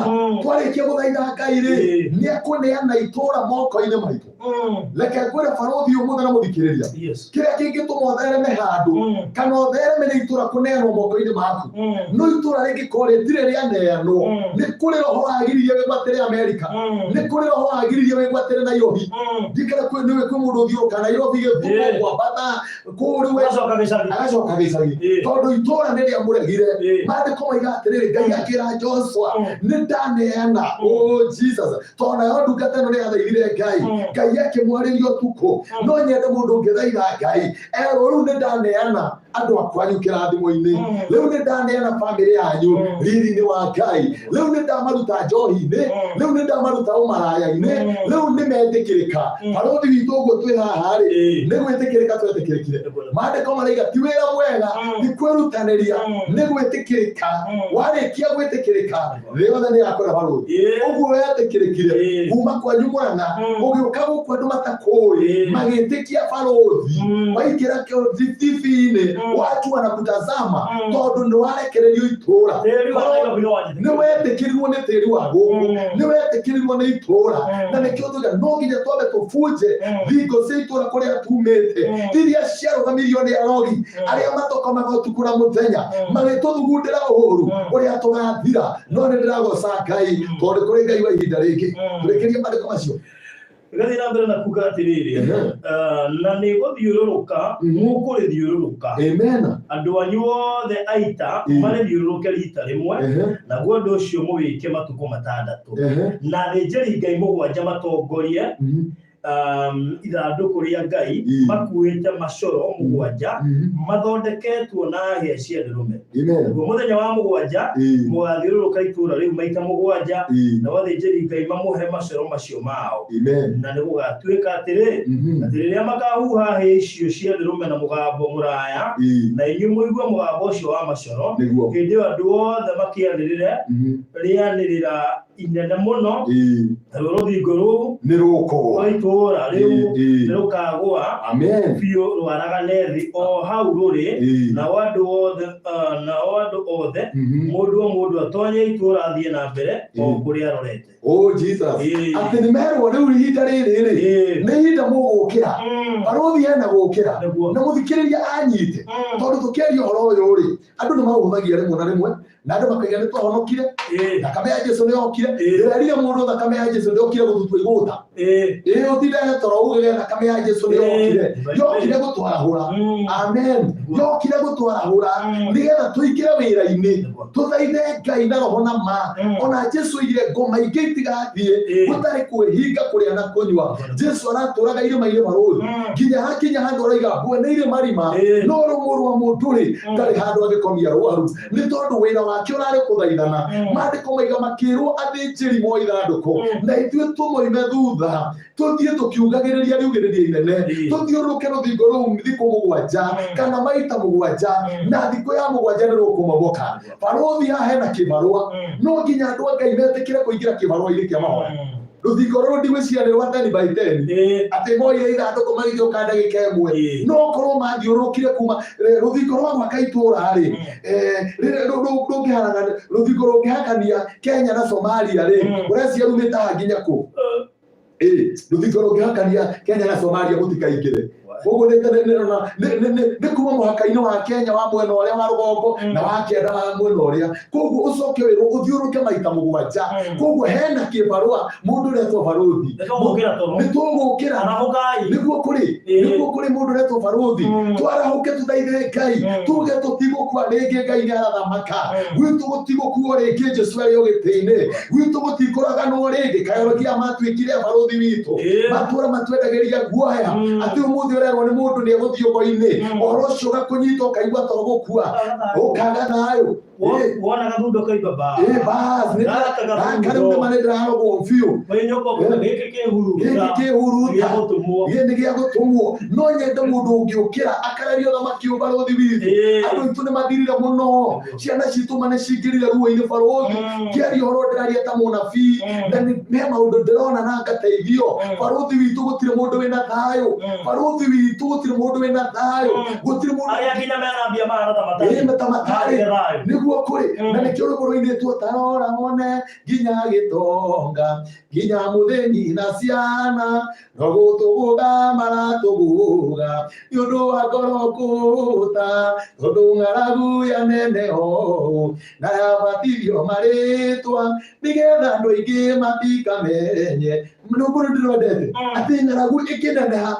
Twarĩkia gũthaitha Ngai rĩ, nĩ ekũneana itũũra moko-inĩ maitũ. Reke ngwĩre barũthi ũmũthĩ na mũthikĩrĩria, kĩrĩa kĩngĩtũma ũthereme handũ kana ũthereme nĩ itũũra kũneanwo moko-inĩ maku. No itũũra rĩngĩkorwo rĩtirĩ rĩaneanwo, nĩ kũrĩ roho wagiririe wĩgwatĩre Amerika, nĩ kũrĩ roho wagiririe wĩgwatĩre Nairobi. Ndikara kwĩ nĩwe kwĩ mũndũ ũthiũrũka Nairobi gĩthumo kwambata kũu rĩu Agacoka gĩcagi. Agacoka gĩcagi, tondũ itũũra nĩ rĩamũregire. Maandĩko maiga atĩrĩrĩ, Ngai akĩra Joshua, nĩ ndaneana. Oh Jesus, tondũ nayo ndungata ĩno nĩ yathaithire Ngai, Ngai akĩmwarĩria ũtukũ. No nyende mũndũ ũngĩthaitha Ngai erwo, rĩu nĩ ndaneana andũ akwanyu kĩrathimo-inĩ, rĩu nĩ ndaneana bamĩrĩ yanyu riri-inĩ wa Ngai, rĩu nĩ ndamaruta njohi-inĩ, rĩu nĩ ndamaruta ũmaraya-inĩ, rĩu nĩ metĩkĩrĩka. Barũthi witũ, ũguo twĩ haha rĩ, nĩ gwĩtĩkĩrĩka twetĩkĩrĩkire. Maandĩko maraiga ti wĩra mwega, ti kwĩrutanĩria, nĩ gwĩtĩkĩrĩka. Warĩkia gwĩtĩkĩrĩka, thĩ yothe nĩ yakwenda barũthi. Ũguo wetĩkĩrĩkire kuma kwanyu Mũrang'a, ũgĩũka gũkũ andũ matakũĩ magĩtĩkia barũthi. Waingĩra TV-inĩ, watu wanakutazama, tondũ nĩ warekererio itũra. Tĩri wa Nairobi nĩ wanjĩtĩkĩrire. Nĩ wetĩkĩrirwo nĩ tĩri wa gũkũ, nĩ wetĩkĩrirwo nĩ itũra. Na nĩkĩo tuga no nginya twambe tũbunje thingo cia itũra kũrĩa tumĩte, iria ciarũgamirio nĩ arogi arĩa matokomaga ũtukũ na mũthenya, magĩtũthugundĩra ũũru ũrĩa tũgathira. No nĩ ndĩragoca Ngai, tondũ kũrĩ Ngai wa ihinda rĩngĩ. Tũrĩkĩrie maandĩko macio. Gathiĩ na mbere na kuga atĩrĩrĩ, na nĩ gũthiũrũrũka mũkũrĩthiũrũrũka, Amen. Andũ anyu othe aita marĩthiũrũrũke rita rĩmwe, naguo ũndũ ũcio mũwĩke matukũ 6. Na athĩnjĩri Ngai 7 matongorie ithandũkũ rĩa Ngai, makuĩte macoro 7 mathondeketwo na hĩa cia ndũrũme. Amen. Naguo mũthenya wa 7 mũgathiũrũrũka itũũra rĩu maita 7, nao athĩnjĩri Ngai mamũhe macoro macio mao. Amen. Na nĩ gũgatuĩka atĩrĩ, atĩ rĩrĩa makahuha hĩa icio cia ndũrũme na mũgambo mũraya, na inyuĩ mũigue mũgambo ũcio wa macoro, Nĩguo. hĩndĩ ĩyo andũ othe makĩanĩrĩre rĩanĩrĩra. Inene mũno, naruo rũthingo rũu nĩ rũkũgwa rwa itũũra rĩu nĩ rũkagũa Amen. biũ rwaragane thĩ o hau rũrĩ, nao andũ othe nao andũ othe, mũndũ o mũndũ atonye itũũra athiĩ na mbere o kũrĩa arorete. Oh Jesus. Atĩ nĩ merwo rĩu ihinda rĩrĩ rĩ, nĩ ihinda mũgũkĩra. Barũthi hena gũkĩra. Na mũthikĩrĩria anyite. Tondũ tũkĩaria ũhoro ũyũ rĩ, andũ nĩ maũhũthagia rĩmwe na rĩmwe, na andũ makaiga nĩ twahonokire, thakame ya Jesu nĩ yokire. Ndĩrerire mũndũ thakame ya Jesu ndĩokire gũtutua igũta. Ĩĩ, ũtinde toro ugage thakame ya Jesu nĩ yokire. Yokire gũtwarahũra. Amen. Yokire gũtwarahũra nĩgetha tũingĩre wĩra-inĩ, tũthaithe Ngai na roho na ma. Ona Jesu oigire ngoma ingĩ itigathiĩ gũtarĩ kwĩhinga kũrĩa na kũnyua. Jesu aratũraga irĩma-inĩ barũthi nginya hakinya handũ araiga mbwe nĩ irĩ marima, no rũmũ rwa mũndũ rĩ ndarĩ handũ angĩkomia rwaru, nĩ tondũ wĩra wake ũrarĩ kũthaithana. Maandĩko maiga makĩrwo athĩnjĩri moe ithandũkũ na ithuĩ tũmoime thutha, tũthiĩ tũkiugagĩrĩria riugĩrĩria inene, tũthiũrũrũke rũthingo rũu thikũ 7 kana maita 7, na thikũ ya 7 nĩ rũkũmomoka. Barũthi haha hena kĩbarũa, no nginya andũ a Ngai metĩkĩre kũingĩra kĩbarũa-inĩ kĩa mahoya. Rũthingo rũrũ ndigwĩciria nĩ rwa 10 by 10, atĩ moire ithandũkũ magĩthiũka ndagĩka ĩmwe. No korwo mathiũrũrũkire kuma rũthingo rwa gwaka itũũra rĩ, rũngĩharagana rũthingo rũngĩhakania Kenya na Somalia rĩ, ũreciria rumĩte haha nginya kũ? Rũthingo rũngĩhakania Kenya na Somalia mũtikaingĩre. Koguo nĩ kuma mũhaka-inĩ wa Kenya wa mwena ũrĩa wa rũgongo na wa kĩanda wa mwena ũrĩa. Koguo ũcoke wĩrwo ũthiũrũke maita 7. Koguo hena kĩbarũa mũndũ ũretwo barũthi. Nĩ tũgũkĩra. Nĩguo kũrĩ. Nĩguo kũrĩ mũndũ ũretwo barũthi. Twarahũke tũthaithe Ngai. Tuge tũtigũkua rĩngĩ, Ngai nĩ arathamaka. Gwitũ gũtigũkuo rĩngĩ, Jesu arĩ o gĩtĩ-inĩ. Gwitũ gũtikũraganwo rĩngĩ. Kayorokia matuĩkire barũthi witũ. Matũra matwendagĩria guoya. Atĩ ũmũthĩ ũrerwo nĩ mũndũ nĩ egũthiĩ ũgo-inĩ. Ũhoro ũcio ũgakũnyita ũkaigua to gũkua. Ũkaga thayũ. Wona gathundo kaimba ba. Bas, nĩ gaka rĩu nĩ ndĩrarogwo biũ. Gĩkĩ kĩhuruta. Gĩkĩ kĩhuruta. Gĩkĩ nĩ gĩa gũtũmwo. No nyende mũndũ ũngĩũkĩra akararie ũthamaki ũyũ barũthi witũ. Andũ aitũ nĩ mathirire mũno. Ciana citũ ma nĩ cingĩrire ruo-inĩ barũthi. Ngĩaria ũhoro ndĩraria ta mũnabii. Na he maũndũ ndĩrona na ngateithio. Barũthi witũ gũtirĩ mũndũ wĩna thayũ. Barũthi witũ gũtirĩ mũndũ wĩna thayũ. Gũtirĩ mũndũ Arĩa nginya mena mbia mahana ta matarĩ. Ta matarĩ. Nĩguo kũrĩ. Na nĩkĩo rwĩmbo rũinĩtwo tarora wone nginya gĩtonga, nginya mũthĩni na ciana, no gũtũgũga maratũgũga nĩ ũndũ wa ngoro kũũta, tondũ ng'aragu ya nene ũũ na yabatithio marĩtwa nĩgetha andũ aingĩ matikamenye. Nĩguo ndĩrwendete atĩ ng'aragu ĩkĩneneha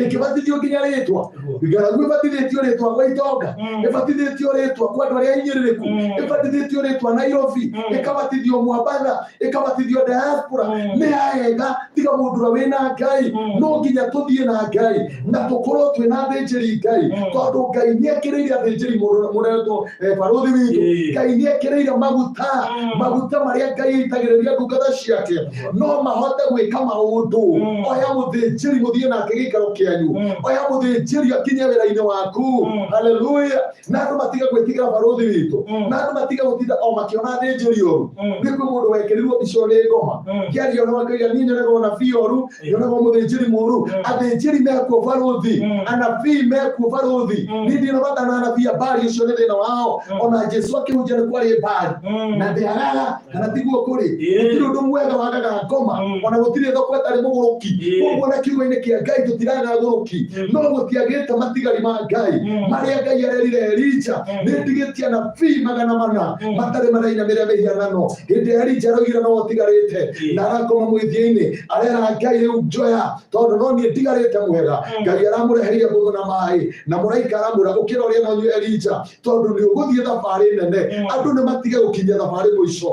ĩkĩbatithio nginya rĩtwa. Ng'aragu ĩbatithĩtio rĩtwa gwa itonga, ĩbatithĩtio rĩtwa kwa andũ arĩa ahinyĩrĩrĩku, ĩbatithĩtio rĩtwa Nairobi, ĩkabatithio Mwambatha, ĩkabatithio diaspora. Nĩ haega tiga mũndũ ũrĩa wĩna Ngai. No nginya tũthiĩ na Ngai na tũkorwo twĩna athĩnjĩri Ngai, tondũ Ngai nĩ ekĩrĩire athĩnjĩri mũretwo barũthi witũ. Ngai nĩ ekĩrĩire maguta, maguta marĩa Ngai aitagĩrĩria ndungata ciake no mahote gwĩka maũndũ. Oya mũthĩnjĩri mũthiĩ nake gĩikaro kĩanyu, oya mũthĩnjĩri akinye wĩra-inĩ waku. Haleluya. Na andũ matige gwĩtigĩra barũthi witũ, na andũ matige gũtinda o makĩona athĩnjĩri ũru. Nĩ kwĩ mũndũ wekĩrirwo mbica nĩ ngoma kĩaria ũhoro akauga niĩ nyonaga ũnabii ũru, nyonaga mũthĩnjĩri mũru. Athĩnjĩri mekuo barũthi, anabii mekuo barũthi. Niĩ ndirĩ na bata na anabii a Mbari, ũcio nĩ thĩna wao. Ona Jesu akĩhunjia nĩ kwarĩ Mbari na ndĩagaga, kana tiguo kũrĩ? Gũtirĩ ũndũ mwega wagaga ngoma, ona gũtirĩ thoko ĩtarĩ mũgũrũki. Koguo na kiugo-inĩ kĩa Ngai tũtiraga agũrũki, no gũtiagĩte matigari ma Ngai marĩa Ngai arerire Elija, nĩ ndigĩtie anabii 400 matarĩ marainamĩrĩra mĩhianano. Hĩndĩ ĩrĩa Elija aroigire no ũtigarĩte na arakoma mũthia-inĩ, arera Ngai rĩu njoya tondũ no niĩ ndigarĩte mwega. Ngai aramũreheire mbũthũ na maĩ, na mũraika aramwĩra ũkĩra ũrĩe na ũnyue Elija, tondũ nĩ ũgũthiĩ thabarĩ nene. Andũ nĩ matige gũkinyia thabarĩ mũico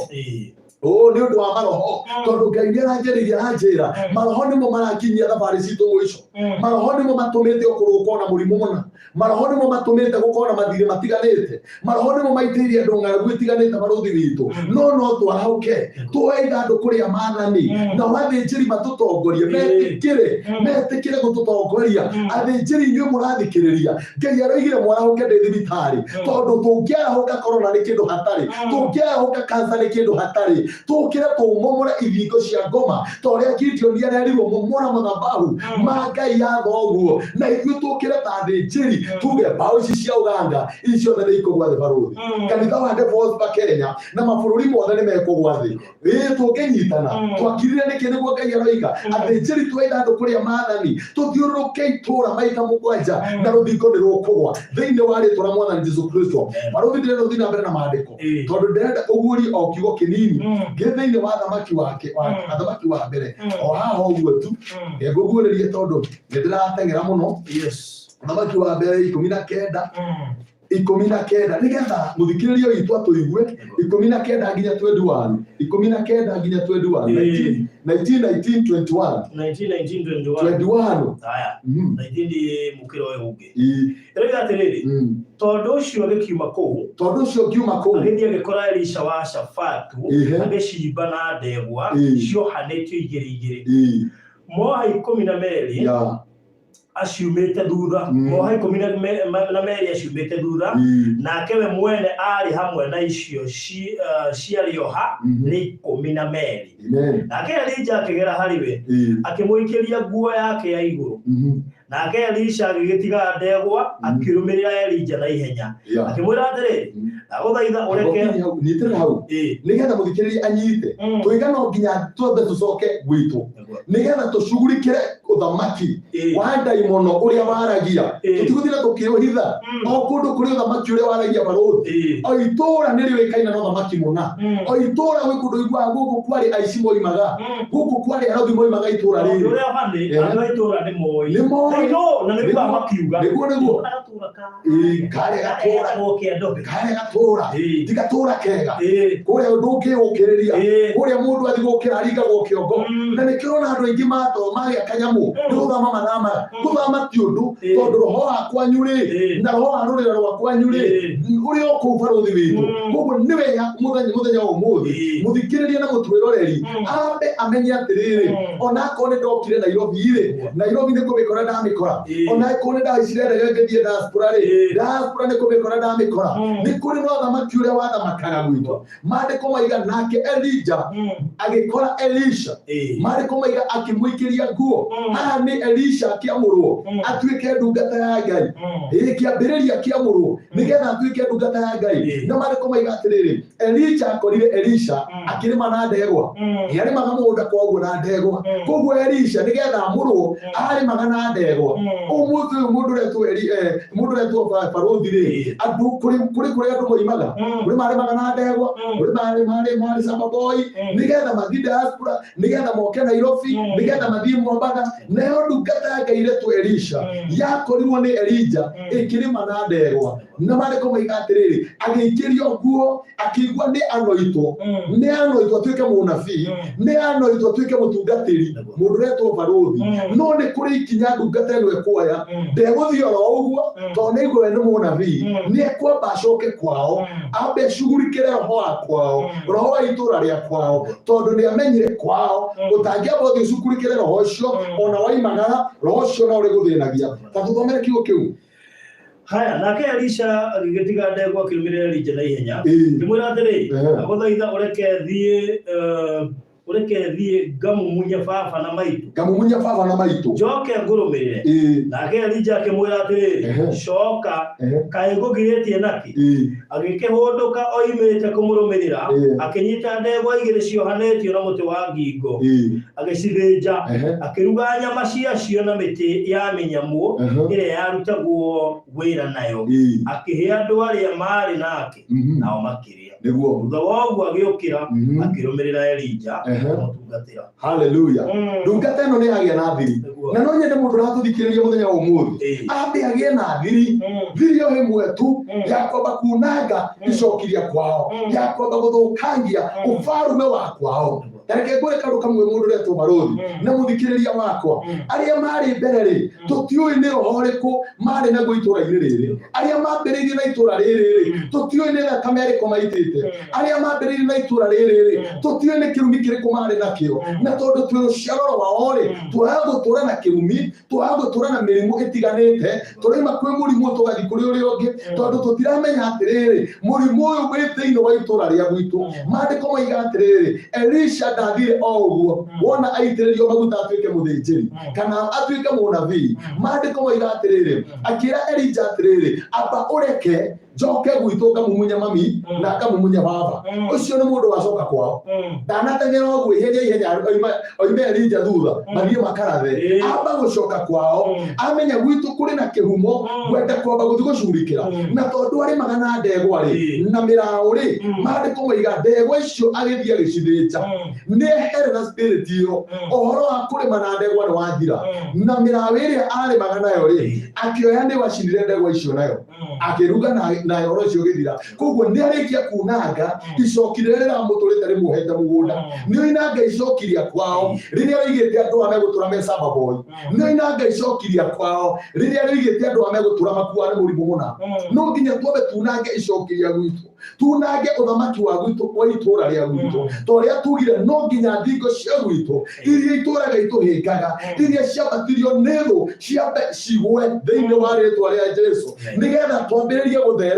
nĩ ũndũ wa maroho, tondũ Ngai nĩ aranjĩrĩria aranjĩra maroho nĩmo marakinyia thabarĩ citũ mũico. Maroho nĩmo matũmĩte ũkorwo ũkorwo na mũrimũ mũna, maroho nĩmo matũmĩte gũkorwo na mathirĩ matiganĩte, maroho nĩmo maitĩirie andũ ng'aragu ĩtiganĩte barũthi witũ. No twarahũke tuoe ithandũkũ rĩa maathani, nao athĩnjĩri matũtongorie, metĩkĩre metĩkĩre gũtũtongoria. Athĩnjĩri inyuĩ mũrathikĩrĩria, Ngai aroigire mwarahũke ndĩ thibitarĩ, tondũ tũngĩarahũka corona nĩ kĩndũ hatarĩ, tũngĩarahũka cancer nĩ kĩndũ hatarĩ. Tũkĩre tũmomore ithingo cia ngoma ta ũrĩa Gideoni arerirwo, momora mathabahu ma ngai ya thoguo. Na ithuĩ tũkĩre ta athĩnjĩri tuge mbaũ ici cia Uganda ici ciothe nĩ ikũgwa thĩ. Barũthi, kanitha wa Devils Kenya na mabũrũri mothe nĩ mekũgwa thĩ. Ĩĩ, tũngĩnyitana. Twakirire nĩkĩ? Nĩguo Ngai aroiga athĩnjĩri twa ithandũkũ rĩa maathani tũthiũrũrũke itũũra maita 7 na rũthingo nĩ rũkũgwa thĩinĩ wa rĩtwa rĩa Mwathani Jesu Kristo. Barũthi, ndĩrenda ũthiĩ na mbere na maandĩko tondũ ndĩrenda ũguũrie o kiugo kĩnini gĩ thĩinĩ wa thamaki wake wa athamaki wa mbere o haha ũguo tu. Ngũguũrĩrie tondũ nĩ ndĩrateng'era mũno. Thamaki wa mbere 19, 19, nĩgetha mũthikĩrĩria witũ atũigue. 19 nginya 21, 19 nginya 21. 19, 19, 21. 19, 19, 21. 21. Haya. 19 mũkĩra ũyũ ũngĩ. Ĩroiga atĩrĩrĩ, tondũ ũcio agĩkiuma kũu, Tondũ ũcio ngiuma kũu, agĩthiĩ agĩkora Elisha wa Shafatu agĩcimba na ndegwa ciohanĩtio igĩrĩ igĩrĩ, moha 12 aciumĩte thutha, moha 12 aciumĩte thutha, nake we mwene aarĩ hamwe na icio ciarĩ oha nĩ 12. Amen. Nake Elija akĩgera harĩ we, akĩmũikĩria nguo yake ya igũrũ. Nake Elisha agĩgĩtiga ndegwa, akĩrũmĩrĩra Elija na ihenya, akĩmwĩra atĩrĩrĩ, ndagũthaitha ũreke Hau, hau, nyitĩrĩra hau nĩgetha mũthikĩrĩria anyite. Tũiga no nginya twambe tũcoke gwitũ nĩgetha tũcugurikĩre ũthamaki wa ndaimono ũrĩa waragia. Tũtigũtinda tũkĩũhitha. O kũndũ kũrĩ ũthamaki ũrĩa waragia, barũthi. O itũũra nĩ rĩũĩkaine na ũthamaki mũna. O itũũra gwĩ kũndũ iguaga gũkũ kwarĩ aici moimaga, gũkũ kwarĩ arogi moimaga itũũra Maũndũ rĩrĩ. Ũrĩa bani andũ a itũũra nĩ moĩ. Nĩ moĩ. They know, na nĩ Nĩguo. makiuga. Nĩguo. Gatũũra Ĩĩ, karĩa gatũũra. Getagwo Kĩandobe. Karĩa gatũũra ti gatũũra kega. Kũrĩa ndũngĩũkĩrĩria. Kũrĩa mũndũ athiĩ gũkĩra aringagwo kĩongo. Na nĩkĩo ũrona andũ aingĩ mato magĩa kanyamũ nĩ gũthama mathamaga. Gũthama ti ũndũ, tondũ roho wa kwanyu rĩ na roho wa rũrĩra rwa kwanyu rĩ ũrĩ o kũu, barũthi witũ. Koguo nĩ wega mũthenya wa ũmũthĩ mũthikĩrĩria na mũtwĩroreri ambe amenye atĩrĩrĩ, ona akorwo nĩ ndokire Nairobi rĩ, Nairobi nĩ kũmĩkora ndamĩkora. Ona akorwo nĩ ndahaicire ndege ngĩthiĩ diaspora rĩ, diaspora nĩ kũmĩkora ndamĩkora. Nĩ kũrĩ na ũthamaki ũrĩa wathamakaga gwitũ. Maandĩko maiga nake Elija agĩkora Elisha. Maandĩko maiga akĩmũikĩria nguo. Haha nĩ Elisha akĩamũrwo atuĩke ndungata ya Ngai. Ĩĩ, kĩambĩrĩria kĩamũrwo nĩgetha atuĩke ndungata ya Ngai. Na maandĩko maiga atĩrĩrĩ, Elija akorire Elisha akĩrĩma na ndegwa. Nĩarĩmaga mũgũnda koguo na ndegwa. Koguo Elisha nĩgetha amũrwo arĩmaga na ndegwa. Ũmũthĩ ũyũ mũndũ ũretwo mũndũ ũretwo barũthi rĩ, andũ kũrĩ kũrĩa andũ moimaga, kũrĩ marĩmaga na ndegwa, kũrĩ marĩ marĩ marĩ shamba boy nĩgetha mathiĩ diaspora, nĩgetha moke Nairobi, nĩgetha mathiĩ Mombatha. Nayo ndungata ya Ngai iretwo Elisha yakorirwo nĩ Elija ĩkĩrĩma na ndegwa, na maandĩko maiga atĩrĩrĩ, agĩikĩrio nguo, akĩigua nĩ anoitwo, nĩ anoitwo atuĩke mũnabii, nĩ anoitwo atuĩke mũtungatĩri, mũndũ ũretwo barũthi. No nĩ kũrĩ ikinya ndungata ĩno ĩkuoya. Ndegũthiĩ oro ũguo tondũ nĩ aigua we nĩ mũnabii. Nĩ ekwamba acoke kwao, ambe acugurikĩre roho wa kwao, roho wa itũũra rĩa kwao, tondũ nĩ amenyire kwao ũtangĩamba ũthiĩ ũcugurikĩre roho ũcio, ona waimagara roho ũcio no ũrĩgũthĩnagia. Ta tũthomere kiugo kĩu. Haya, nake Elisha agĩgĩtiga ndegwa akĩrũmĩrĩra Elija na ihenya, akĩmwĩra atĩrĩ, ndagũthaitha ũreke thiĩ, ũreke thiĩ ngamumunye baba na maitũ, Ngamumunya baba na maitũ, njoke ngũrũmĩrĩre. Nake Elija akĩmwĩra atĩrĩrĩ, coka, kaĩ ngũgirĩtie nakĩ? Agĩkĩhũndũka oimĩte kũmũrũmĩrĩra, akĩnyita ndegwa igĩrĩ ciohanĩtio na mũtĩ wa ngingo, agĩcithĩnja, akĩruga nyama ciacio na mĩtĩ ya mĩnyamũ ĩrĩa yarutagwo wĩra nayo, akĩhe andũ arĩa maarĩ nake, nao makĩrĩa. Thutha wa ũguo agĩũkĩra, akĩrũmĩrĩra Elija, akĩmũtungatĩra. Haleluya! Ndungata ĩno nĩ yagĩa na thiri. Na no nyende mũndũ ũratũthikĩrĩria mũthenya wa ũmũthĩ ambe agĩe na thiri, thiri o ĩmwe tu ya kwamba kunanga icoki rĩa kwao, ya kwamba gũthũkangia ũbarume wa kwao. Tareke ngwĩre kaũndũ kamwe mũndũ ũretwo barũthi na mũthikĩrĩria wakwa, arĩa marĩ mbere rĩ, tũtiũĩ nĩ roho ũrĩkũ marĩ naguo itũra-inĩ rĩrĩ. Arĩa mambĩrĩirie na itũra rĩrĩ rĩ, tũtiũĩ nĩ thakame ĩrĩkũ maitĩte. Arĩa mambĩrĩirie na itũra rĩrĩ rĩ, tũtiũĩ nĩ kĩrumi kĩrĩkũ marĩ nakĩo. Na tondũ twĩ rũciaro rwao rĩ, twaga gũtũra na kĩrumi, twaga gũtũra na mĩrimũ ĩtiganĩte, tũraima kwĩ mũrimũ tũgathiĩ kũrĩ ũrĩa ũngĩ, tondũ tũtiramenya atĩrĩrĩ, mũrimũ ũyũ wĩ thĩinĩ wa itũra rĩa gwitũ. Maandĩko maiga atĩrĩrĩ, Elisha ndathire o ũguo wona aitĩrĩrio maguta atuĩke mũthĩnjĩri kana atuĩke mũnabii. Maandĩko maiga atĩrĩrĩ, akĩra Elija atĩrĩrĩ, amba ũreke njoke gwitũ ngamumunye mami na ngamumunye baba. Ũcio nĩ mũndũ wacoka kwao, ndanateng'era ũguo ihenya ihenya oime Elija thutha mathiĩ makarathe. Amba gũcoka kwao, amenya gwitũ kũrĩ na kĩhumo, ngwenda kwamba gũthiĩ gũcurikĩra. Na tondũ arĩmaga na ndegwa rĩ, na mĩraũ rĩ, maandĩko maiga ndegwa icio agĩthiĩ agĩcithĩnja, nĩ eherera spirit ĩyo. Ũhoro wa kũrĩma na ndegwa nĩ wathira, na mĩraũ ĩrĩa arĩmaga nayo rĩ, akĩoya nĩ wacinire ndegwa icio nayo, akĩruga na ũhoro ũcio ũgĩthira. Koguo nĩ arĩkia kunanga icoki rĩrĩa rĩramũtũrĩte rĩmuohete mũgũnda, nĩ oinanga icoki rĩa kwao rĩrĩa rĩigĩte andũ a megũtũra me samba boy, nĩ oinanga icoki rĩa kwao rĩrĩa rĩigĩte andũ a megũtũra makua nĩ mũrimũ mũna. No nginya twambe tunange icoki rĩa gwitũ, tunange ũthamaki wa gwitũ wa itũra rĩa gwitũ, ta ũrĩa tugire no nginya thingo cia gwitũ iria itũraga itũhĩngaga, iria ciambatirio nĩ thũ, ciambe cigwe thĩinĩ wa rĩtwa rĩa Jesu, nĩgetha twambĩrĩrie gũtherema.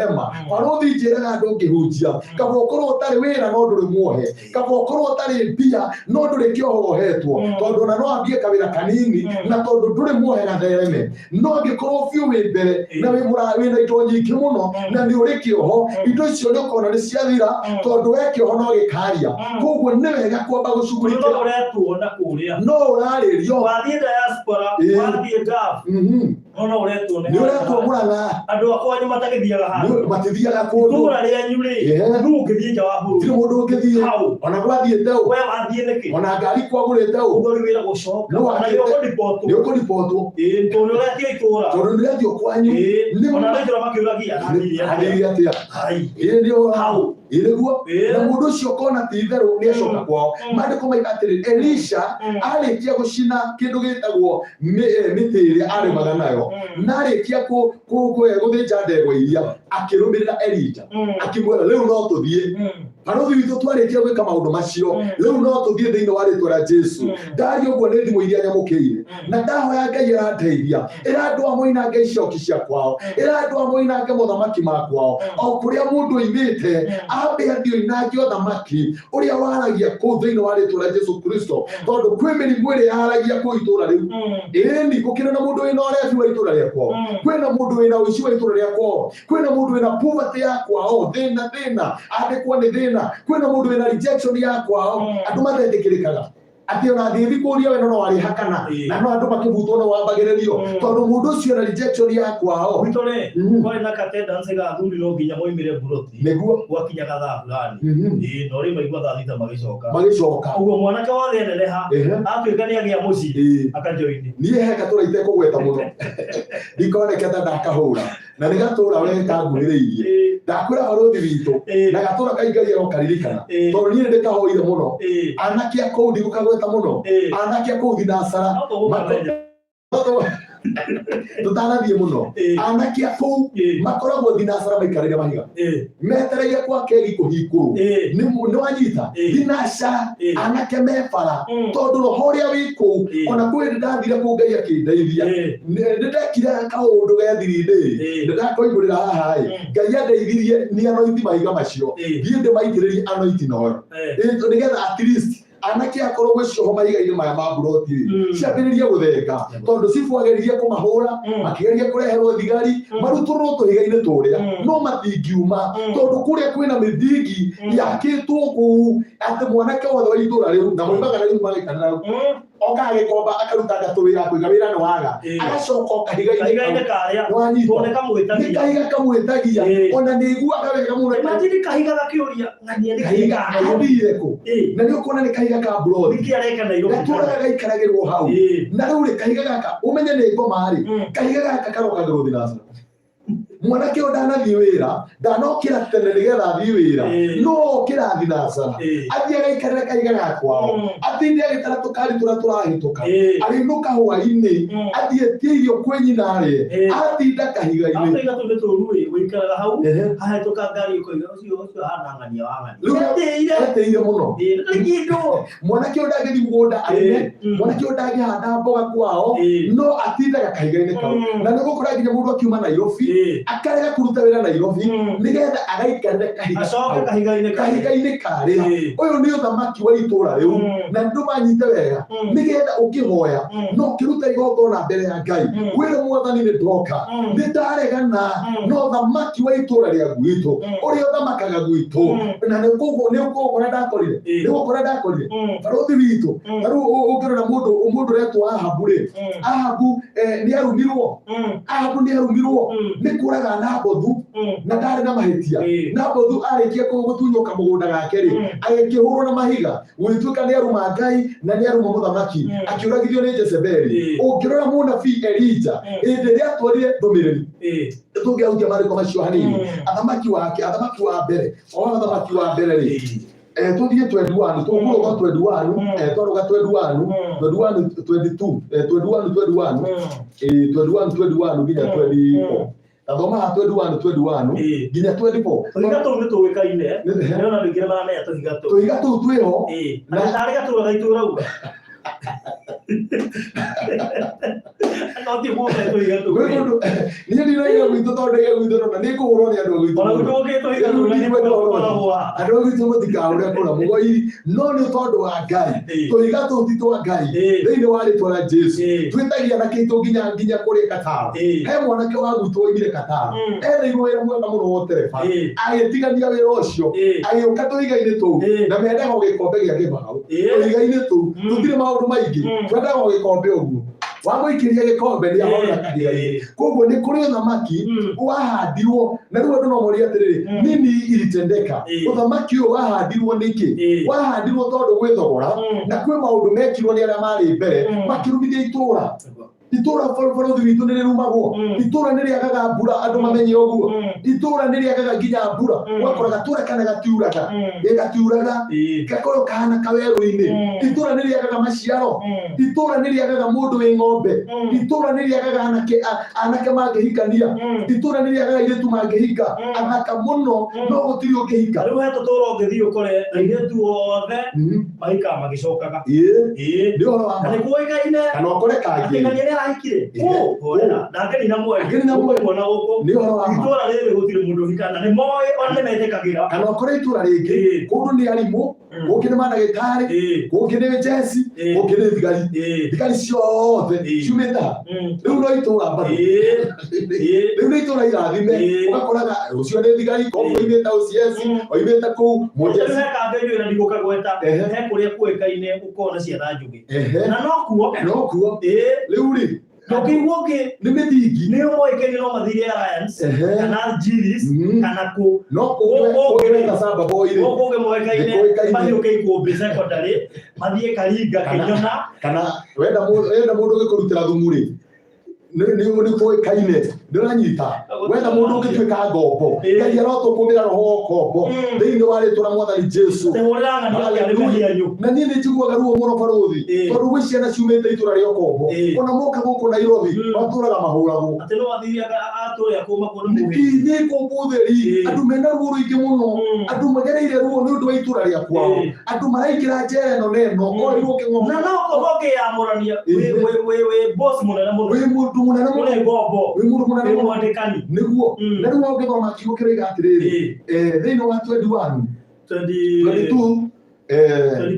Barũthi, njĩraga andũ ngĩhunjia, kaba ũkorwo ũtarĩ wĩra no ndũrĩ muohe, kaba ũkorwo ũtarĩ mbia no ndũrĩ kĩoho wohetwo, tondũ ona no ambie kawĩra kanini, na tondũ ndũrĩ muohe gathereme. No angĩkorwo biũ wĩ mbere na wĩ mũra wĩna indo nyingĩ mũno na nĩ ũrĩ kĩoho, indo icio nĩ ũkona nĩ ciathira, tondũ we kĩoho no gĩkaria. Koguo nĩ wega kwamba No gũcugurikĩra. Ũretwo na kũrĩa. No ũrarĩrio. Wathiĩ diaspora, wathiĩ Gulf, no ũretwo nĩ Nĩ ũretwo Mũrang'a. Andũ a kwanyu matagĩthiaga handũ. Matithiaga kũndũ. Itũũra rĩanyu rĩ, nũ ũngĩthiĩ nja wa Gũtirĩ bũrũri? Mũndũ ũngĩthiĩ. Hau. Ona gwathiĩte ũ. We wathiĩ nĩkĩ? Ona ngari kwagũrĩte ũ. Ũthori wĩra gũcoka. No Na wakĩte- nĩ ũkũribotwo. Nĩ ũkũribotwo. Ĩĩ, tondũ nĩ ũretio itũũra. Tondũ nĩ ũretio kwanyu. Ĩĩ, ona andũ a itũũra makĩũragia, "Athire atĩa?" Athire atĩa? Hai. Ĩĩ, nĩ Hau. Ĩĩ nĩguo. Na mũndũ ũcio ũkona ti itherũ nĩ acoka kwao. Maandĩko maiga atĩrĩ, Elisha arĩkia gũcina kĩndũ gĩtagwo mĩtĩ ĩrĩa arĩmaga nayo, na arĩkia gũthĩnja ndegwa iria, akĩrũmĩrĩra Elija, akĩmwĩra, rĩu no tũthiĩ, barũthi witũ, twarĩkia gwĩka maũndũ macio, rĩu no tũthiĩ thĩinĩ wa rĩtwa rĩa Jesu. Ndaria ũguo nĩ thimũ iria nyamũkĩire, na ndahoya Ngai arandeithia, ĩra andũ a moinange icoki cia kwao, ĩra andũ a moinange mothamaki ma kwao, o kũrĩa mũndũ oimĩte, ambe athiĩ oinange ũthamaki ũrĩa waragia kũu thĩinĩ wa rĩtwa rĩa Jesu Kristo, tondũ kwĩ mĩrimũ ĩrĩa yaragia kũu itũra rĩu. Ĩni gũkĩrĩ na mũndũ wĩna ũrebi wa itũra rĩa kwao, kwĩna mũndũ wĩna ũici wa itũra rĩa kwao, kwĩna mũndũ wĩna poverty ya kwao, thĩna thĩna andĩkwo nĩ thĩna, kwĩna mũndũ wĩna rejection ya kwao, andũ matetĩkĩrĩkaga atĩ ona ngĩthi kũria we no warĩha kana na no andũ makĩbutwo no wambagĩrĩrio, tondũ mũndũ ũcio na rejection ya kwao. Gwitũ rĩ, kwarĩ na attendance ga athuri, no nginya moimĩre mburoti gwakinyaga thaa fulani. Ĩĩ, no rĩu maigua thaa 6 magĩcoka. Magĩcoka. Ũguo mwanake wothe eneneha, atuĩka nĩ agĩa mũciĩ, akajoini. Niĩ he gatũra itekũgweta mũno ndikoneke ta ndakahũra, na nĩ gatũra we kanguhĩrĩirie. Ndakwĩra barũthi witũ, na gatũra kaingaria no karirikana, tondũ niĩ nĩ ndĩkahoire mũno. Anake a kũu, ndigũkagweta mũno, anake a kũu thinacara No tũgũkamenya. Tũtanathiĩ mũno, anake a kũu makoragwo thinacara maikarĩire mahiga, metereire kwa kegi kũhingũrwo. Nĩ wanyita? Thinacara, anake me bara, tondũ roho ũrĩa wĩ kũu. Ona kwĩ hĩndĩ ndathire kũu, Ngai akĩndeithia. Nĩ ndekire kaũndũ gethiri-inĩ, nĩ ndakoimbũrĩra haha ĩ. Ngai andeithirie nĩ anointi mahiga macio, thiĩ ndĩmaitĩrĩrie anointi noyo, nĩgetha at least anake akorwo gwĩ cioho mahiga-inĩ maya ma mburoti rĩ, ciambĩrĩrie gũthenga, tondũ cibũ ageririe kũmahũra, makĩgeria kũreherwo thigari marutũrũrwo tũhiga-inĩ tũrĩa, no matingiuma, tondũ kũrĩa kwĩna mĩthingi yakĩtwo kũu atĩ mwanake wothe wa itũra rĩu na moimaga na rĩu magaikarĩra okaga gĩkomba akarutanga tũwĩra kũiga wĩra nĩ waga, agacoka o kahiga-inĩ Kahiga-inĩ karĩa. Wanyita? Tondũ nĩ kamwĩtagia. Nĩ kahiga kamwĩtagia. Ona nĩ iguaga wega mũno. Imagine kahiga gakĩũria ng'ania nĩ Kahiga kĩĩ athire kũ? Na nĩ ũkuona nĩ kahiga ka mburoti. Nĩkĩ areka Nairobi? Gatũraga gaikaragĩrwo hau. Na rĩu rĩ, kahiga gaka ũmenye nĩ ngoma rĩ, kahiga gaka karokagĩrwo thinacara. Mwanake ũyũ ndanathiĩ wĩra, ndanokĩra tene nĩgetha athiĩ wĩra, no okĩra thinacara, athiĩ agaikarĩra kahiga ga kwao, atinde agĩtara tũkari tũrĩa tũrahĩtũka, arĩinũka hwainĩ, athiĩ etie irio kwĩ nyina arĩe, atinda kahiga-inĩ. Tũhiga tũu nĩ tũru ĩ, ũikaraga hau, hahĩtũka ngari ũkoiga ũcio ũcio ahana ng'ania wa ng'ania. Rĩu Etĩire. Etĩire mũno. Ĩĩ, ndũrĩ kĩndũ. Mwanake ũyũ ndangĩthiĩ mũgũnda arĩme, mwanake ũyũ ndangĩhanda mboga kwao, no atindaga kahiga-inĩ kau. Na nĩ ũgũkora nginya mũndũ akiuma Nairobi, akarega kũruta wĩra Nairobi nĩgetha agaikarĩre kahiga Acoke kau. kahiga-inĩ karĩa. Kahiga-inĩ karĩa. Ũyũ nĩ ũthamaki wa itũra rĩu, na ndũmanyite wega, nĩgetha ũkĩhoya no ũkĩruta igongona mbere ya Ngai, wĩre Mwathani nĩ ndoka, nĩ ndaregana na ũthamaki wa itũra rĩa gwitũ, ũrĩa ũthamakaga gwitũ. Na nĩ kũguo nĩ ndakorire, nĩ gũkora ndakorire barũthi witũ. Ta rĩu ũngĩrora mũndũ ũretwo Ahabu rĩ, Ahabu nĩ arumirwo. Ahabu nĩ arumirwo nĩ kũraga Nabothu, na ndarĩ na mahĩtia. Nabothu arĩkia gũtunywo kamũgũnda gake rĩ, agĩkĩhũrwo na mahiga, gũgĩtuĩka nĩ aruma Ngai na nĩ aruma mũthamaki, akĩũragithio nĩ Jezebeli. Ũngĩrora mũnabii Elija, hĩndĩ ĩrĩa atwarire ndũmĩrĩri, tũngĩahutia marĩko macio hanini, athamaki wake, athamaki wa mbere, o athamaki wa mbere rĩ, tũthiĩ 21, tũkũrũga 21, twarũga 21, 21, 22, 21, 21, 21, 21 nginya 24. Tathoma ha 21, 21 nginya 24. Tũhiga tũu nĩ tũĩkaine. Nĩona andũ aingĩ nĩmaramenya tũhiga tũu. Tũhiga tũu twĩho. Na tarĩ gatũra gaitũ ũrauga. No ti guothe tũhiga tũu. Gwĩ kũndũ niĩ ndinoiga gwitũ, tondũ ndaiga gwitũ ndona nĩ ngũhũrwo nĩ andũ a gwitũ. Ona gwitũ gũkĩrĩ tũhiga tũu na nĩ tũkoragwo haha. Andũ a gwitũ mũtikahũre kũra mũgoi, no nĩ tondũ wa Ngai. Tũhiga tũu ti twa Ngai. Thĩinĩ wa rĩtwa rĩa Jesu, twĩtagia na kĩitũ nginya kũrĩa Qatar. He mwanake wa gwitũ waimire Qatar, etheirwo wĩra mwega mũno wa ũtereba, agĩtigania wĩra ũcio, agĩũka tũhiga-inĩ tũu, na mendaga o gĩkombe gĩa kĩbaũ. Tũhiga-inĩ tũu tũtirĩ maũndũ maingĩ, twendaga o gĩkombe ũguo, wamũikĩria gĩkombe nĩ ahorera kahiga-inĩ. Koguo nĩ kũrĩ ũthamaki wahandirwo, na rĩu andũ no morie atĩrĩrĩ, nini ilitendeka? Ũthamaki ũyũ wahandirwo nĩkĩ? Wahandirwo tondũ gwĩ thogora na kwĩ maũndũ mekirwo nĩ arĩa marĩ mbere, makĩrumithia itũra. Itũra bũrũri witũ nĩ rĩrumagwo, itũra nĩ rĩagaga mbura, andũ mamenye ũguo. Itũra nĩ rĩagaga nginya mbura, ũgakora gatũra kana gatiuraga, ĩ gatiuraga, gakorwo kahana kawerũ-inĩ. Itũra nĩ rĩagaga maciaro, itũra nĩ rĩagaga mũndũ wĩ ng'ombe, itũra nĩ rĩagaga anake mangĩhikania, itũra nĩ rĩagaga airĩtu mangĩhika athaka mũno, no gũtirĩ ũngĩhika. Rĩu he tũtũra ũngĩthiĩ ũkore airĩtu othe mahikaga magĩcokaga. Nĩ ũhoro wa Na nĩ kũĩkaine. Kana ũkore kangĩ. Atĩ ng'ania nĩ arahikire. Kũ? Horera. Na angĩnina mweri. Angĩnina mweri. Ũkũmuona gũkũ. Nĩ ũhoro wa ma. Itũra rĩrĩ gũtirĩ mũndũ ũhikaga na nĩ moĩ ona nĩ metĩkagĩra. Kana ũkore itũra rĩngĩ, kũndũ nĩ arimũ, kũngĩ nĩ mandagĩtarĩ, kũngĩ nĩ njeci, kũngĩ nĩ thigari. Thigari ciothe ciumĩte ha? Rĩu no itũra bado. Rĩu nĩ itũra irathime, ũgakoraga ũcio nĩ thigari, koguo oimĩte OCS, oimĩte kũu mũjeci. Rĩu he kambĩini ĩrĩa ndigũkagweta, he kũrĩa kũĩkaine ũkona ciana njũgĩ. Na no kuo. No kuo. Rĩu rĩ, Ndũngĩigua ũngĩ. Nĩ mĩthingi. Nĩ moĩkaine no mathire Alliance, kana Giris, kana kũ. No kũngĩ Samba Boy rĩ. Gũkũ ũngĩ moĩkaine Nĩ kũĩkaine. mathiũke Ikũmbĩ secondary, mathiĩ Karinga, Kĩnyona. Kana wenda mũndũ ũngĩkũrutĩra thumu rĩ, nĩ kũĩkaine, nĩ ũranyita. Wenda mũndũ ũngĩtuĩka ngombo, Ngai arotũkũmĩra roho wa ũkombo thĩinĩ wa rĩtwa rĩa Mwathani Jesu. Atĩ hũrĩra ng'ania Hallelujah. kĩarĩ mĩhianyu. Na niĩ nĩ njiguaga ruo mũno barũthi, tondũ gwĩ ciana ciumĩte itũra rĩa ũkombo, ona moka gũkũ Nairobi, matũraga mahũragwo. Atĩ no athire atũre akũma kuo nĩ mũhĩndi. Nĩ ngombo theri, andũ mena ruo rũingĩ mũno, andũ magereire ruo nĩ ũndũ wa itũra rĩa kwao, andũ maraingĩra njera ĩno na ĩno, oirwo kĩng'ong'o. Na no ũkorwo ũkĩyamũrania, wĩ boss mũnene mũno. Wĩ mũndũ mũnene mũno. Ũrĩ ngombo. Wĩ mũndũ mũnene Wĩ mũno. mwandĩkani. Nĩguo. Na rĩu ũngĩthoma kiugo kĩroiga atĩrĩrĩ, thĩinĩ wa 21, 22, 21,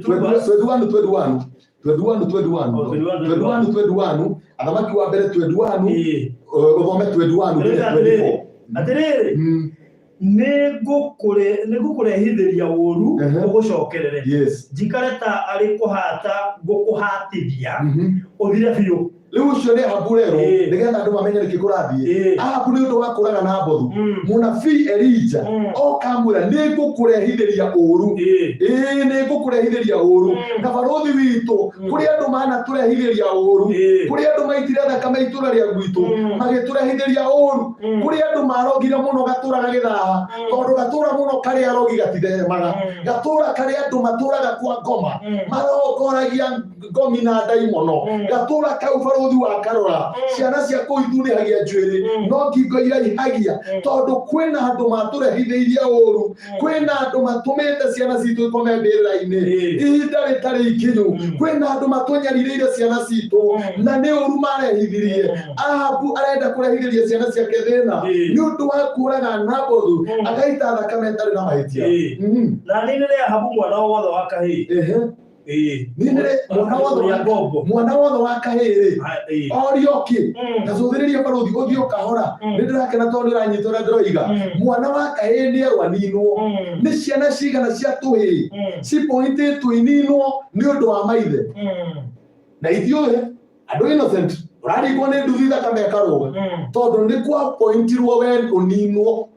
21, 21, 21, 21, 21, athamaki wa mbere 21, ũthome 21 nginya 24. Atĩrĩrĩ, nĩngũkũrehithĩria ũũru ũgũcokerere. Njikare ta arĩ kũhata ngũkũhatithia, ũthire biũ. Rĩu ũcio nĩ Ahabu rerwo nĩgetha andũ mamenye nĩkĩ kũrathiĩ. Ahabu nĩ ũndũ wa kũraga Nabothu, mũnabii Elija oka amwĩra, nĩ ngũkũrehithĩria ũru. Ĩĩ, nĩ ngũkũrehithĩria ũru. Na barũthi witũ, kũrĩ andũ manatũrehithĩria ũru, kũrĩ andũ maitire thakame itũra rĩa gwitũ magĩtũrehithĩria ũru, kũrĩ andũ marogire mũno gatũra gagĩthaha, tondũ gatũra mũno karĩa arogi gatitheremaga, gatũra karĩa andũ matũraga kwa ngoma marongoragia ngomi na ndaimono, gatũra kau barũthi wa karora ciana cia kũu ithunĩhagia njuĩrĩ no ngingo iraihagia, tondũ kwĩna andũ matũrehithĩirie ũru, kwĩna andũ matũmĩte ciana citũ ikome mbĩrĩra-inĩ ihinda rĩtarĩ ikinyu, kwĩna andũ matũnyarirĩire ciana citũ na nĩ ũru marehithirie. Ahabu arenda kũrehithĩria ciana ciake thĩna nĩ ũndũ wa kũraga Nabothu, agaita thakame ĩtarĩ na mahĩtia. Na ninĩre Ahabu mwana o wothe wa kahĩĩ. Ninĩre mwana wothe Ũrĩa ngombo. Mwana wothe wa kahĩĩ rĩ, orio kĩ? Tacũthĩrĩria barũthi, ũthiĩ ũkahora. Nĩ ndĩrakena tondũ nĩ ũranyita ũrĩa ndĩroiga. Mwana wa kahĩĩ nĩ erwo aninwo. Nĩ ciana cigana cia tũhĩĩ cipointĩtwo ininwo nĩ ũndũ wa maithe? Na ithuĩ andũ innocent, ũraringwo nĩ nduthi, thakame ĩkarũga, tondũ nĩ kwa pointirwo we ũninwo.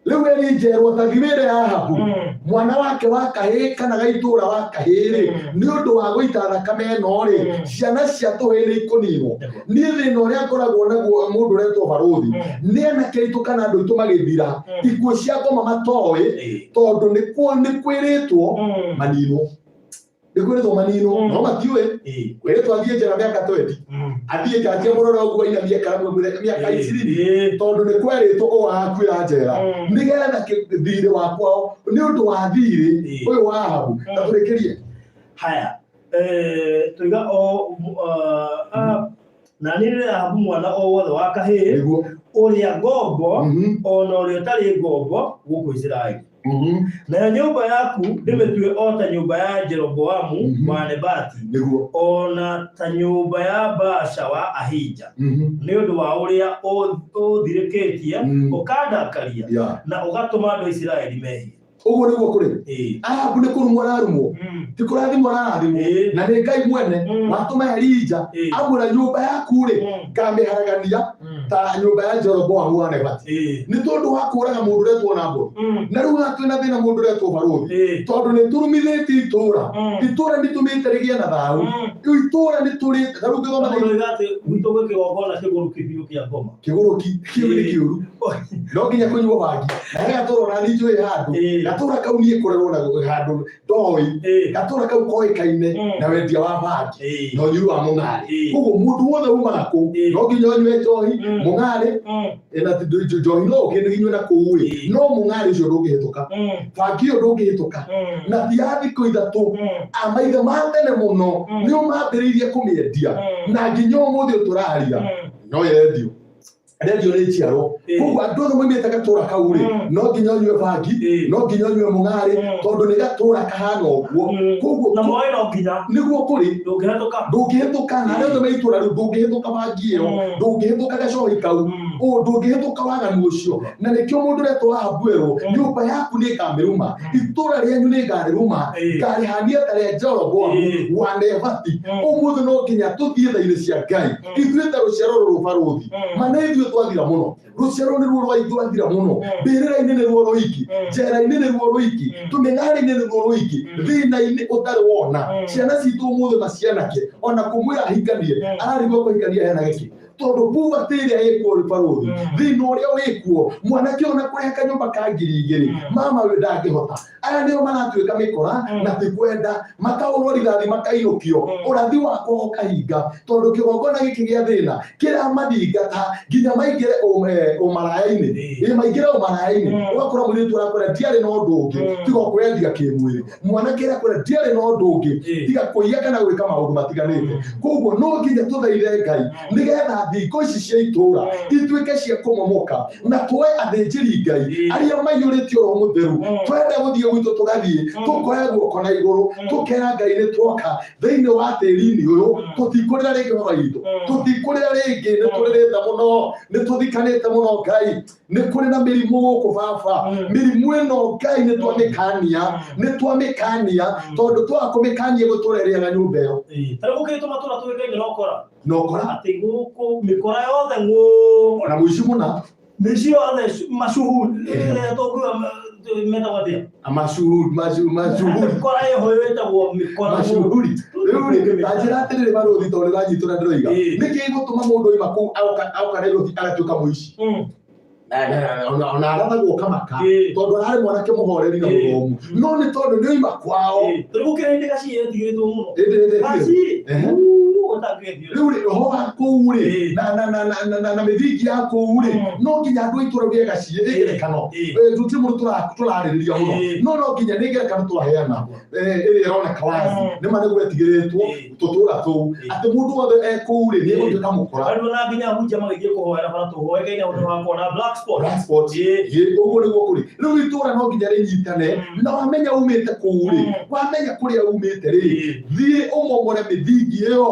Rĩu Elija erwo tathi wĩre Ahabu mwana wake wa kahĩĩ kana gaitũra wa kahĩĩ rĩ, nĩ ũndũ wa gũita thakame ĩno rĩ, ciana cia tũhĩĩ nĩ ikũninwo. Niĩ thĩna ũrĩa ngoragwo naguo, mũndũ ũretwo barũthi, nĩ anake aitũ kana andũ aitũ magĩthira ikuũ cia ngoma matoĩ, tondũ nĩ kwĩrĩtwo maninwo, nĩ kwĩrĩtwo maninwo, no matiũĩ. Kwĩrĩtwo athiĩ njera mĩaka 20, athiĩ njanjia mũrore ũguo, ainamie karamu, amwĩre mĩaka 20, tondũ nĩ kwerĩtwo ũũ agakuĩra njera nĩgetha thirĩ wa kwao, nĩ ũndũ wa thirĩ ũyũ wa Ahabu. Na tũrĩkĩrie. Haya, tuiga o na ninĩre Ahabu mwana o wothe wa kahĩĩ, ũrĩa ngombo ona ũrĩa ũtarĩ ngombo gũkũ Isiraeli. Nayo nyũmba yaku ndĩmĩtue o ta nyũmba ya Jeroboamu wa Nebati, ona ta nyũmba ya Baasha wa Ahija, nĩ ũndũ wa ũrĩa ũthirĩkĩtie ũkandakaria na ũgatũma andũ a Isiraeli mehie. Ũguo nĩguo kũrĩ. Ahabu nĩ kũrumwo ararumwo, ti kũrathimwo ararathimwo. Na nĩ Ngai mwene watũma Elija amwĩra, nyũmba yaku rĩ, ngamĩharagania ta nyũmba ya Jeroboamu wa Nebati, nĩ tondũ wa kũraga mũndũ ũretwo Nabothu. Na rĩu haha twĩna thĩna, mũndũ ũretwo barũthi, tondũ nĩ tũrumithĩtie itũra. Itũra nĩ tũmĩte rĩgĩe na thayũ. Rĩu itũra nĩ tũrĩte ta rĩu ngĩthoma Mũndũ oiga atĩ gwitũ gwĩ kĩgongona kĩgũrũki biũ kĩa ngoma. Kĩgũrũki kĩu nĩ kĩũru, no nginya kũnyua bangi na he gatũra ona niĩ njũĩ handũ gatũra kau niĩ kũrerwo na handũ ndoĩ gatũra kau koĩkaine na wendia wa bangi na ũnyui wa mũng'arĩ. Koguo mũndũ wothe umaga kũu no nginya ũnyue njohi, mũng'arĩ. Na ti njohi no ũkĩnyue na kũu ĩ, no mũng'arĩ ũcio ndũngĩhĩtũka, bangi ĩyo ndũngĩhĩtũka. Na ti ya thikũ 3, a maithe ma tene mũno nĩo mambĩrĩirie kũmĩendia, na nginya ũmũthĩ ũyũ tũraria no yendio, rendio nĩ njiaro. Koguo andũ othe moimĩte gatũra kau rĩ, no nginya ũnyue bangi, no nginya ũnyue mũng'arĩ, tondũ nĩ gatũra kahana ũguo. Koguo Na moĩ no nginya. Nĩguo kũrĩ. Ndũngĩhetũka. Ndũngĩhĩtũka. Na arĩa othe me itũra rĩu, ndũngĩhĩtũka bangi ĩyo, ndũngĩhĩtũka gacohi kau, ndũngĩhĩtũka waganu ũcio. Na nĩkĩo mũndũ ũretwo Ahabu erwo, nyũmba yaku nĩ ngamĩruma, itũra rĩanyu nĩ ngarĩruma, ngarĩhania ta rĩa Jeroboamu wa Nebati. Ũmũthĩ no nginya tũthiĩ tha-inĩ cia Ngai, ithuĩ ta rũciaro rũrũ, barũthi. Ma nĩ ithuĩ twathira mũno. Rũciaro nĩ ruo rwa twathira mũno. Mbĩrĩra-inĩ nĩ ruo rũingĩ, njera-inĩ nĩ ruo rũingĩ, tũmĩng'arĩ-inĩ nĩ ruo rũingĩ, thĩna-inĩ ũtarĩ wona. Ciana citũ ũmũthĩ macianake ona kũmwĩra ahikanie ararigwo kũhikania hena gĩkĩ, tondũ poverty ĩrĩa ĩkuo rĩ, barũthi, thĩna ũrĩa wĩkuo, mwanake ona kũrĩha kanyũmba ka 2000, mama ũyũ ndangĩhota. Aya nĩo maratuĩka mĩkora, na ti kwenda makahũrwo rithathi makainũkio. Ũrathi wakwa ũkahinga, tondũ kĩgongona gĩkĩ gĩa thĩna kĩramathingata nginya maingĩre ũmaraya-inĩ. Ĩ, maingĩre ũmaraya-inĩ. Ũgakora mũirĩtu arakwĩra, ndiarĩ na ũndũ ũngĩ tiga o kwĩyendia kĩmwĩrĩ. Mwanake arakwĩra, ndiarĩ na ũndũ ũngĩ tiga kũiya kana gwĩka maũndũ matiganĩte. Koguo no nginya tũthaithe Ngai nĩgetha Nĩgetha thingo ici cia itũũra ituĩke cia kũmomoka, na tuoe athĩnjĩri Ngai arĩa maiyũrĩtio Roho Mũtheru. Twenda gũthiĩ gwitũ tũgathiĩ, tũkoya guoko na igũrũ, tũkera Ngai nĩ twoka thĩinĩ wa tĩri-inĩ ũyũ. Tũtikũrĩra rĩngĩ, baba witũ, tũtikũrĩra rĩngĩ. Nĩ tũrĩrĩte mũno, nĩ tũthikanĩte mũno. Ngai, nĩ kũrĩ na mĩrimũ gũkũ, baba. Mĩrimũ ĩno, Ngai, nĩ twamĩkania, nĩ twamĩkania, tondũ twaga kũmĩkania gũtũra ĩrĩaga nyũmba ĩyo. Ĩĩ. Ta rĩu gũkĩrĩ tũmatũra tũĩkaine na ũkora. Na ũkora. Atĩ gũkũ mĩkora yothe ng'ũ. Ona mũici mũna. Mĩici yothe macuhu tũngiuga metagwo atĩa? Macuhuri, macuhuri. Mĩkora ĩho ĩtagwo mĩkora. Macuhuri. Rĩu rĩ, ta njĩra atĩrĩrĩ, barũthi, tondũ nĩũranyitwo na ndĩroiga, nĩkĩ gĩgũtũma mũndũ oima kũu aoka Nairobi agatuĩka mũici? Ona arathagwo kamaka, tondũ ararĩ mwanake mũhoreri na mũthomu, no nĩ tondũ nĩ oima kwao. Rĩu gũkĩrĩ hĩndĩ gaci yetigĩrĩtwo mũno. Ĩndĩ ĩndĩ Gaci. Ehe. Ũtangĩendio. Rĩu rĩ, ũhoro wa kũu rĩ, na mĩthingi ya kũu rĩ, no nginya andũ a itũũra rĩu gaciĩ nĩ ngerekano. Tũtirĩ mũndũ tũrarĩrĩria mũno, no nginya nĩ ngerekano twaheana ĩrĩa ĩroneka wazi. Nĩ ma nĩ gwetigĩrĩtwo tũtũra tũu atĩ mũndũ wothe e kũu rĩ, nĩ egũtuĩka mũkora. Andũ na nginya ahunjia magĩthiĩ kũhoera bara tũhoe Ngai na ũndũ wa kuona black spot. Black spot. Ĩ, ũguo nĩguo kũrĩ. Rĩu itũũra no nginya rĩnyitane. Na wamenya umĩte kũu rĩ, wamenya kũrĩa umĩte rĩ, thiĩ ũmomore mĩthingi ĩyo.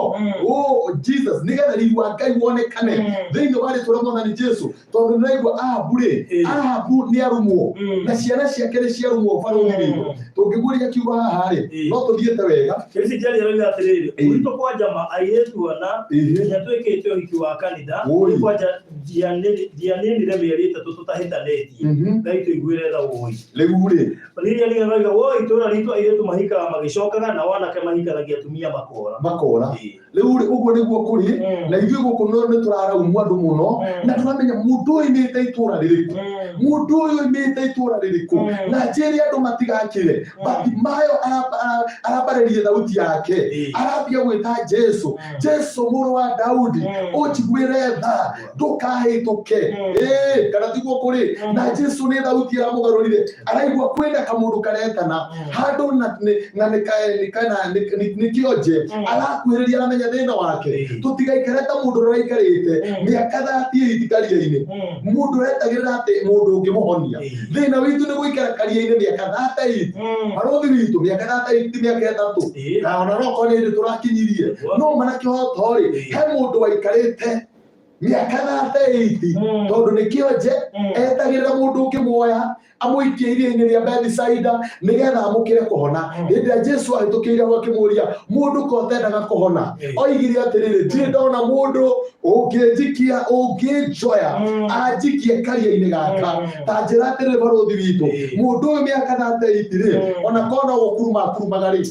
Oh Jesus, nĩgetha riri wa Ngai wonekane thĩinĩ wa rĩtwa rĩa Mwathani Jesu, tondũ nĩraigua Ahabu rĩ, Ahabu nĩ arumwo, na ciana ciake nĩ ciarumwo. Barũthi witũ, tũngĩguũria kiugo haha rĩ, no tũthiĩte wega. Kĩrĩci Njeri aroiga atĩrĩrĩ, gwitũ kwa njama airĩtu ana nginya twĩkĩte ũhiki wa kanitha. Kwanja ndianinire mĩeri 3 tũtahĩtanĩtie. Ngai tũiguĩre tha, wũi. Rĩu rĩ, Lilian aroiga, woi, itũũra ritũ airĩtu mahikaga magĩcokaga, nao anake mahikanagia atumia makora. Makora. Rĩu rĩ, ũguo nĩguo kũrĩ. Na ithuĩ gũkũ no nĩ tũraraumwo andũ mũno, na tũramenya mũndũ ũyũ oimĩte itũũra rĩrĩkũ, mũndũ ũyũ oimĩte itũũra rĩrĩkũ. Na njĩre andũ matigakĩre, Batimayo arambarĩrie thauti yake, arambia gwĩta Jesu, Jesu mũrũ wa Daudi, ũnjiguĩre tha, ndũkahĩtũke. Ĩĩ, kana tiguo kũrĩ? Na Jesu nĩ thauti ĩramũgarũrire, araigua kwĩna kamũndũ karetana handũ na nĩ kĩonje arakuhĩrĩria, aramenya thĩna wake. Tũtigaikare ta mũndũ ũrĩa ũraikarĩte mĩaka 38 karia-inĩ, mũndũ ũretagĩrĩra atĩ mũndũ ũngĩmũhonia. Thĩna witũ nĩ gũikara karia-inĩ mĩaka 38. Barũthi witũ, mĩaka 38 ti mĩaka 3. Na ona no korwo nĩ hĩndĩ tũrakinyirie, no mana kĩhoto rĩ, he mũndũ waikarĩte mĩaka 38 tondũ nĩ kĩonje, etagĩrĩra mũndũ ũngĩmuoya amũikie iria-inĩ rĩa Bethisaida nĩgetha amũkĩre kũhona. Hĩndĩ ĩrĩa Jesu ahĩtũkĩire ho akĩmũria, mũndũ ko ũtendaga kũhona? Oigire atĩrĩrĩ, ndirĩ ndona mũndũ ũngĩnjikia, ũngĩnjoya anjikie karia-inĩ gaka. Ta njĩra atĩrĩrĩ, barũthi witũ, mũndũ ũyũ mĩaka 38 rĩ, ona korwo no gũkuruma akurumaga rĩ,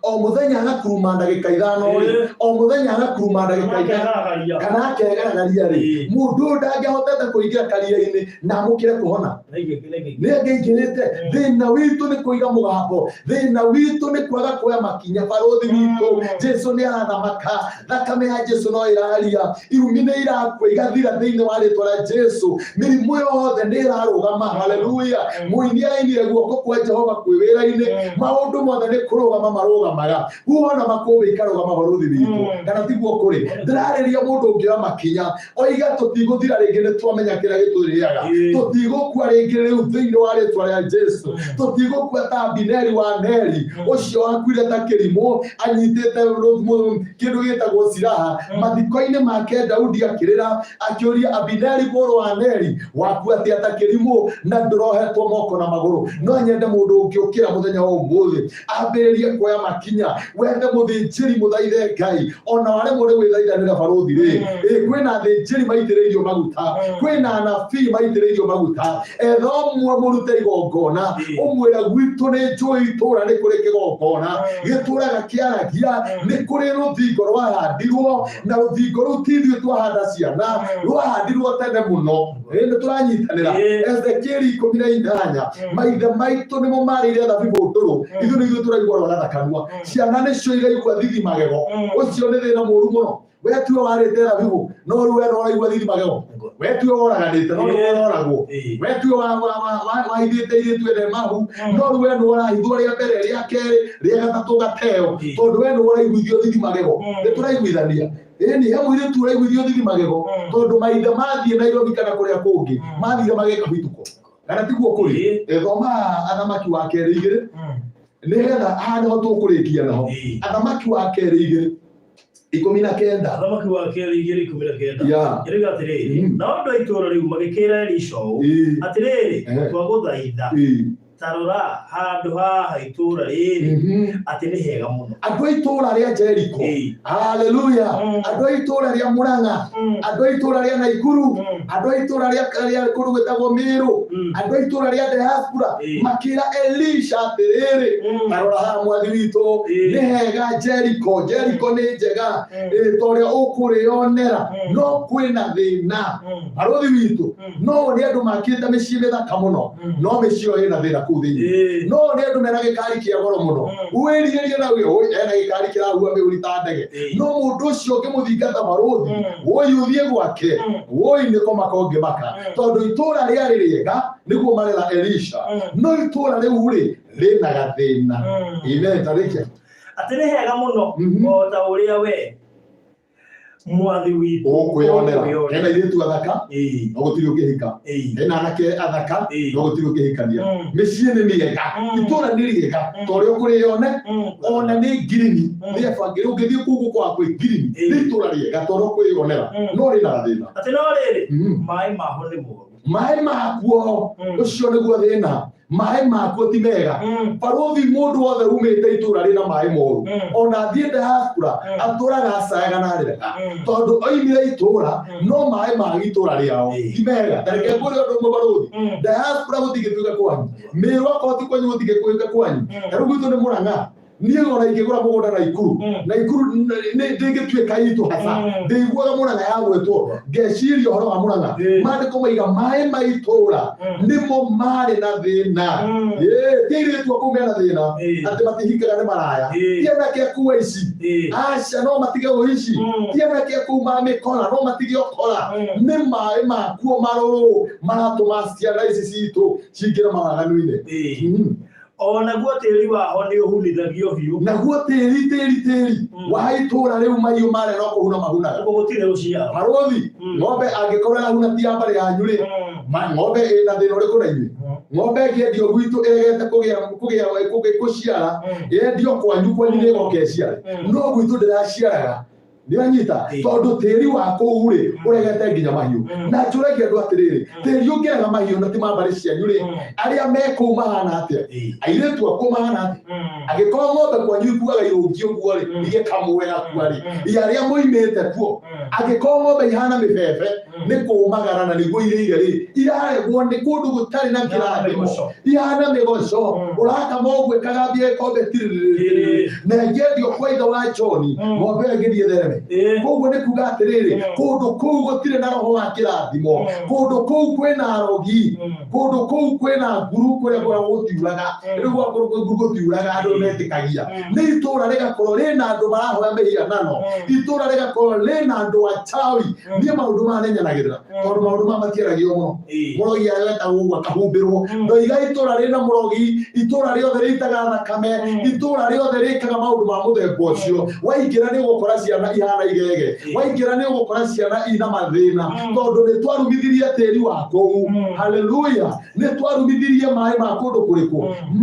o mũthenya agakuruma ndagĩka 5 rĩ, o mũthenya agakuruma ndagĩka 5 Akegaragaria. kana akegaragaria rĩ, mũndũ ũyũ ndangĩahotete kũingĩra karia-inĩ na amũkĩre kũhona? Nĩ angĩingĩrĩte. Thĩna witũ nĩ kũiga mũgambo, thĩna witũ nĩ kwaga kuoya makinya. Barũthi witũ, Jesu nĩ arathamaka. Thakame ya Jesu no ĩraria. Irumi nĩ irakua igathira thĩinĩ wa rĩtwa rĩa Jesu. Mĩrimũ yothe nĩ ĩrarũgama. Haleluya! Mũini arainire, guoko kwa Jehova kwĩ wĩra-inĩ. Maũndũ mothe nĩ kũrũgama marũgamaga, huho na makũmbĩ ikarũgama. Barũthi witũ, kana tiguo kũrĩ? Ndĩrarĩria mũndũ ũngĩoya makinya oiga tũtigũthira rĩngĩ, nĩ twamenya kĩrĩa gĩtũrĩaga. Tũtigũkua rĩngĩ rĩu thĩinĩ wa rĩtwa rĩa Jesu. Tũtigũkua ta Abineri wa Neri, ũcio wakuire ta kĩrimũ anyitĩte kĩndũ gĩtagwo silaha. Mathiko-inĩ make Daudi akĩrĩra akĩũria, Abineri mũrũ wa Neri, wakua atĩa ta kĩrimũ na ndũrohetwo moko na magũrũ? No nyende mũndũ ũngĩũkĩra mũthenya wa ũmũthĩ ambĩrĩrie kuoya makinya, wethe mũthĩnjĩri, mũthaithe Ngai. Ona waremwo nĩ gwĩthaithanĩra, barũthi rĩ, ĩ kwĩna athĩnjĩri maitĩrĩirio maguta, kwĩna anabii maitĩrĩirio maguta. Etha ũmwe mũrute igongona, ũmwĩre gwitũ nĩ njũĩ itũra nĩ kũrĩ kĩgongona gĩtũraga kĩaragia, nĩ kũrĩ rũthingo rwahandirwo, na rũthingo rũu ti ithuĩ twahanda ciana, rwahandirwo tene mũno. Ĩ, nĩ tũranyitanĩra? Ezekieli 18, maithe maitũ nĩmo marĩire thabibũ ndũrũ, ithuĩ nĩ ithuĩ tũraigua rwagatha kanua. Ciana nĩcio iraigua thithi magego. Ũcio nĩ thĩna mũru mũno. We tiwe warĩte thabibũ, no rĩu we no ũraigua thithi magego. We tiwe woraganĩte, no rĩu ũroragwo. We tiwe wahithĩte airĩtu ene mahu, no rĩu we nĩ ũrahithwo rĩa mbere, rĩa kerĩ, rĩa gatatũ ũgateo, tondũ we nĩ ũraiguithio thithi magego. Nĩ tũraiguithania? Ĩni, he mũirĩtu ũraiguithio thithi magego tondũ maithe mathiĩ Nairobi kana kũrĩa kũngĩ, mathire mageka bituko, kana tiguo kũrĩ? Thoma Athamaki wa Kerĩ 2, nĩgetha haha nĩho tũkũrĩkia naho. Athamaki wa Kerĩ 2:19. Athamaki wa Kerĩ 2:19. Ĩroiga atĩrĩrĩ, nao andũ a itũũra rĩu magĩkĩra Elisha ũũ, atĩrĩrĩ, twagũthaitha, ta rora handũ haha itũũra rĩrĩ, atĩ nĩ hega mũno. Andũ a itũũra rĩa Jeriko, haleluya, andũ a itũũra rĩa Mũrang'a, andũ a itũũra rĩa Naikuru, andũ a itũũra rĩa kũndũ gwĩtagwo Mĩrũ, andũ a itũũra rĩa diaspora, makĩra Elisha atĩrĩrĩ, ta rora haha, mwathi witũ, nĩ hega Jeriko, Jeriko nĩ njega, ta ũrĩa ũkũrĩonera, no kwĩna thĩna, barũthi witũ. No nĩ andũ makĩte mĩciĩ mĩthaka mũno, no mĩciĩ ĩyo ĩna thĩna kũu thĩinĩ. No nĩ andũ mena gĩkari kĩa goro mũno, wĩrirĩrie na wĩ ũĩ ena gĩkari kĩrahua mĩhũri ta ndege, no mũndũ ũcio ũngĩmũthingata, barũthi, wũi ũthiĩ gwake, wũi nĩ kũmaka ũngĩmaka, tondũ itũũra rĩarĩ rĩega nĩguo marera Elisha, no itũũra rĩu rĩ rĩna gathĩna. Amen. Tarĩkia. Atĩ nĩ hega mũno, o ta ũrĩa we mwathi witũ ũkwĩyonera. Hena airĩtu athaka, no gũtirĩ ũngĩhika. Hena anake athaka, no gũtirĩ ũngĩhikania. Mĩciĩ nĩ mĩega, itũũra nĩ rĩega ta ũrĩa ũkũrĩone, ona nĩ ngirini, nĩ ebangĩre, ũngĩthiĩ kũu gũkoragwo kwĩ ngirini. Nĩ itũũra rĩega ta ũrĩa ũkwĩyonera, no rĩna gathĩna. Atĩ no rĩrĩ, maĩ maho nĩ moru. Maĩ makuo, ũcio nĩguo thĩna, maĩ makuo ti mega. Barũthi, mũndũ wothe umĩte itũũra rĩna maĩ moru, ona athiĩ diaspora, atũraga acayaga na arĩraga, tondũ oimire itũũra no maĩ ma itũũra rĩao ti mega. Ta reke ngwĩre ũndũ ũmwe, barũthi, diaspora gũtingĩtuĩka kwanyu, Mĩrũ akorwo ti kwanyu, gũtingĩtuĩka kwanyu. Ta rĩu gwitũ nĩ Mũrang'a. Niĩ ona ingĩgũra mũgũnda Naikuru, Naikuru ndĩngĩtuĩka itũ hasa. Ndĩiguaga Mũrang'a yagwetwo ngeciria ũhoro wa Mũrang'a. Maandĩko maiga maĩ ma itũũra nĩmo marĩ na thĩna. Ti airĩtu a kũu mena thĩna, atĩ matihikaga nĩ maraya. Ti anake a kũu aici, aca, no matige ũici. Ti anake a kũu ma mĩkora, no matige ũkora. Nĩ maĩ makuo marũrũ maratũma ciana ici citũ cingĩre mawaganu-inĩ. O naguo tĩri waho nĩ ũhunithagio biũ. Naguo tĩri wa itũũra rĩu, mahiũ marĩa no kũhuna mahunaga. Ũguo gũtirĩ rũciaro. Barũthi, ng'ombe angĩkorwo ĩrahuna ti ya mbarĩ yanyu rĩ, ng'ombe ĩna thĩna ũrĩkũ na inyuĩ? Ng'ombe ĩngĩendio gwitũ ĩregete kũgĩa gũciara, yendio kwanyu, kwanyu nĩ ĩgoka ĩciare, no gwitũ ndĩraciaraga. Nĩwanyita? Tondũ tĩri wa kũu rĩ ũregete nginya mahiũ. Na njũragia andũ atĩrĩrĩ, tĩri ũngĩrega mahiũ na ti ma mbarĩ cianyu rĩ, arĩa me kũu mahana atĩa? Airĩtu akuo mahana atĩa? Angĩkorwo ng'ombe kwanyu ikuaga irũngi ũguo rĩ, igĩkamwo ĩgakua rĩ, ya arĩa moimĩte kuo, angĩkorwo ng'ombe ihana mĩbebe nĩ kũmagara na nĩguo irĩire rĩ, iraregwo nĩ kũndũ gũtarĩ na kĩrathimo, ihana mĩgoco. Ũrakama ũguo ĩkagambia gĩkombe tirĩrĩrĩ, na ĩngĩendio kwa ithe wa John, ng'ombe ĩyo ĩngĩthiĩ thereme. Koguo nĩ kuga atĩrĩrĩ, kũndũ kũu gũtirĩ na roho wa kĩrathimo. Kũndũ kũu kwĩna arogi, kũndũ kũu kwĩna nguru, kũrĩa kũrĩa gũtiuraga. Rĩu gwakorwo kwĩ nguru gũtiuraga, andũ metĩkagia. Nĩ itũũra rĩgakorwo rĩna andũ marahoya mĩhianano, itũũra rĩgakorwo rĩna andũ achawi. Niĩ maũndũ maya nĩnyanagĩrĩra, tondũ maũndũ maya matiaragio mũno. Mũrogi agetagwo ũguo akahumbĩrwo. Ndoiga itũũra rĩna mũrogi, itũũra rĩothe rĩitaga thakame, itũũra rĩothe rĩkaga maũndũ ma mũthemba ũcio. Waingĩra nĩ ũgũkora ciana ihana igege, waingĩra nĩ ũgũkora ciana ina mathĩna, tondũ nĩ twarumithirie tĩri wa kũu. Haleluya! Nĩ twarumithirie maĩ ma kũndũ kũrĩkũ?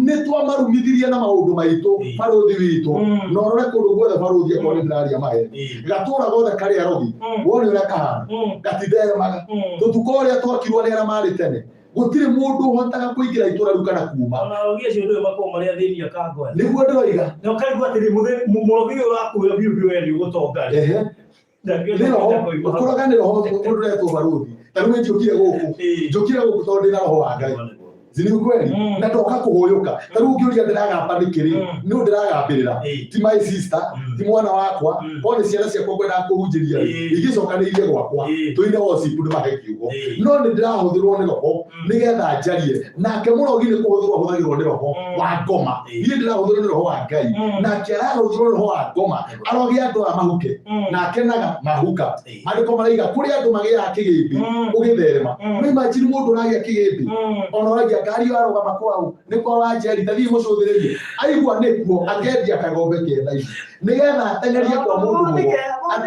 Nĩ twamarumithirie na maũndũ maitũ, barũthi witũ. Na ũrore kũndũ guothe, barũthi, akorwo nĩ ndĩraria maĩ, gatũra gothe karĩ arogi, wone ũrĩa kahana, gatitheremaga. Tũtuko ũrĩa twakirwo nĩ arĩa marĩ tene, gũtirĩ mũndũ ũhotaga kũingĩra itũra rĩu kana kuma. Ona arogi acio ndũĩ makoragwo marĩ athĩni akangoya. Nĩguo ndĩroiga. Na ũkaigua atĩrĩ, mũrogi ũyũ ũrakuĩra biũ biũ, we nĩ ũgũtonga rĩ. Nĩ roho ũkũroga, nĩ roho. Mũndũ ũretwo barũthi, ta rĩu njũkire gũkũ, njũkire gũkũ tondũ ndĩna roho wa Ngai. Si nĩ kweli? Na ndoka kũhũyũka. Ta rĩu ũngĩũria ndĩragamba nĩkĩ rĩ, nĩ ũndũ ndĩragambĩrĩra. Ti my sister, ti mwana wakwa, korwo nĩ ciana ciakwa ngwendaga kũhunjĩria rĩ, ingĩcokanĩirie gwakwa, tũine worship ndĩmahe kiugo. No nĩ ndĩrahũthĩrwo nĩ roho nĩgetha njarie. Nake mũrogi nĩ kũhũthĩrwo ahũthagĩrwo nĩ roho wa ngoma. Niĩ ndĩrahũthĩrwo nĩ roho wa Ngai. Nake arahũthĩrwo nĩ roho wa ngoma. Aroge andũ aya mahuke. Na akenaga mahuka. Maandĩko maraiga kũrĩ andũ magĩaga kĩgĩmbĩ ũgĩtherema. No imagine mũndũ ũragĩa kĩgĩmbĩ ona ũragia ngari ĩyo arũgama kwao nĩ kwa Wanjeri ta thiĩ mũcũthĩrĩrie aigua nĩkuo akendia kagombe kena ici nĩgetha ateng'erie kwa mũndũ mũgo.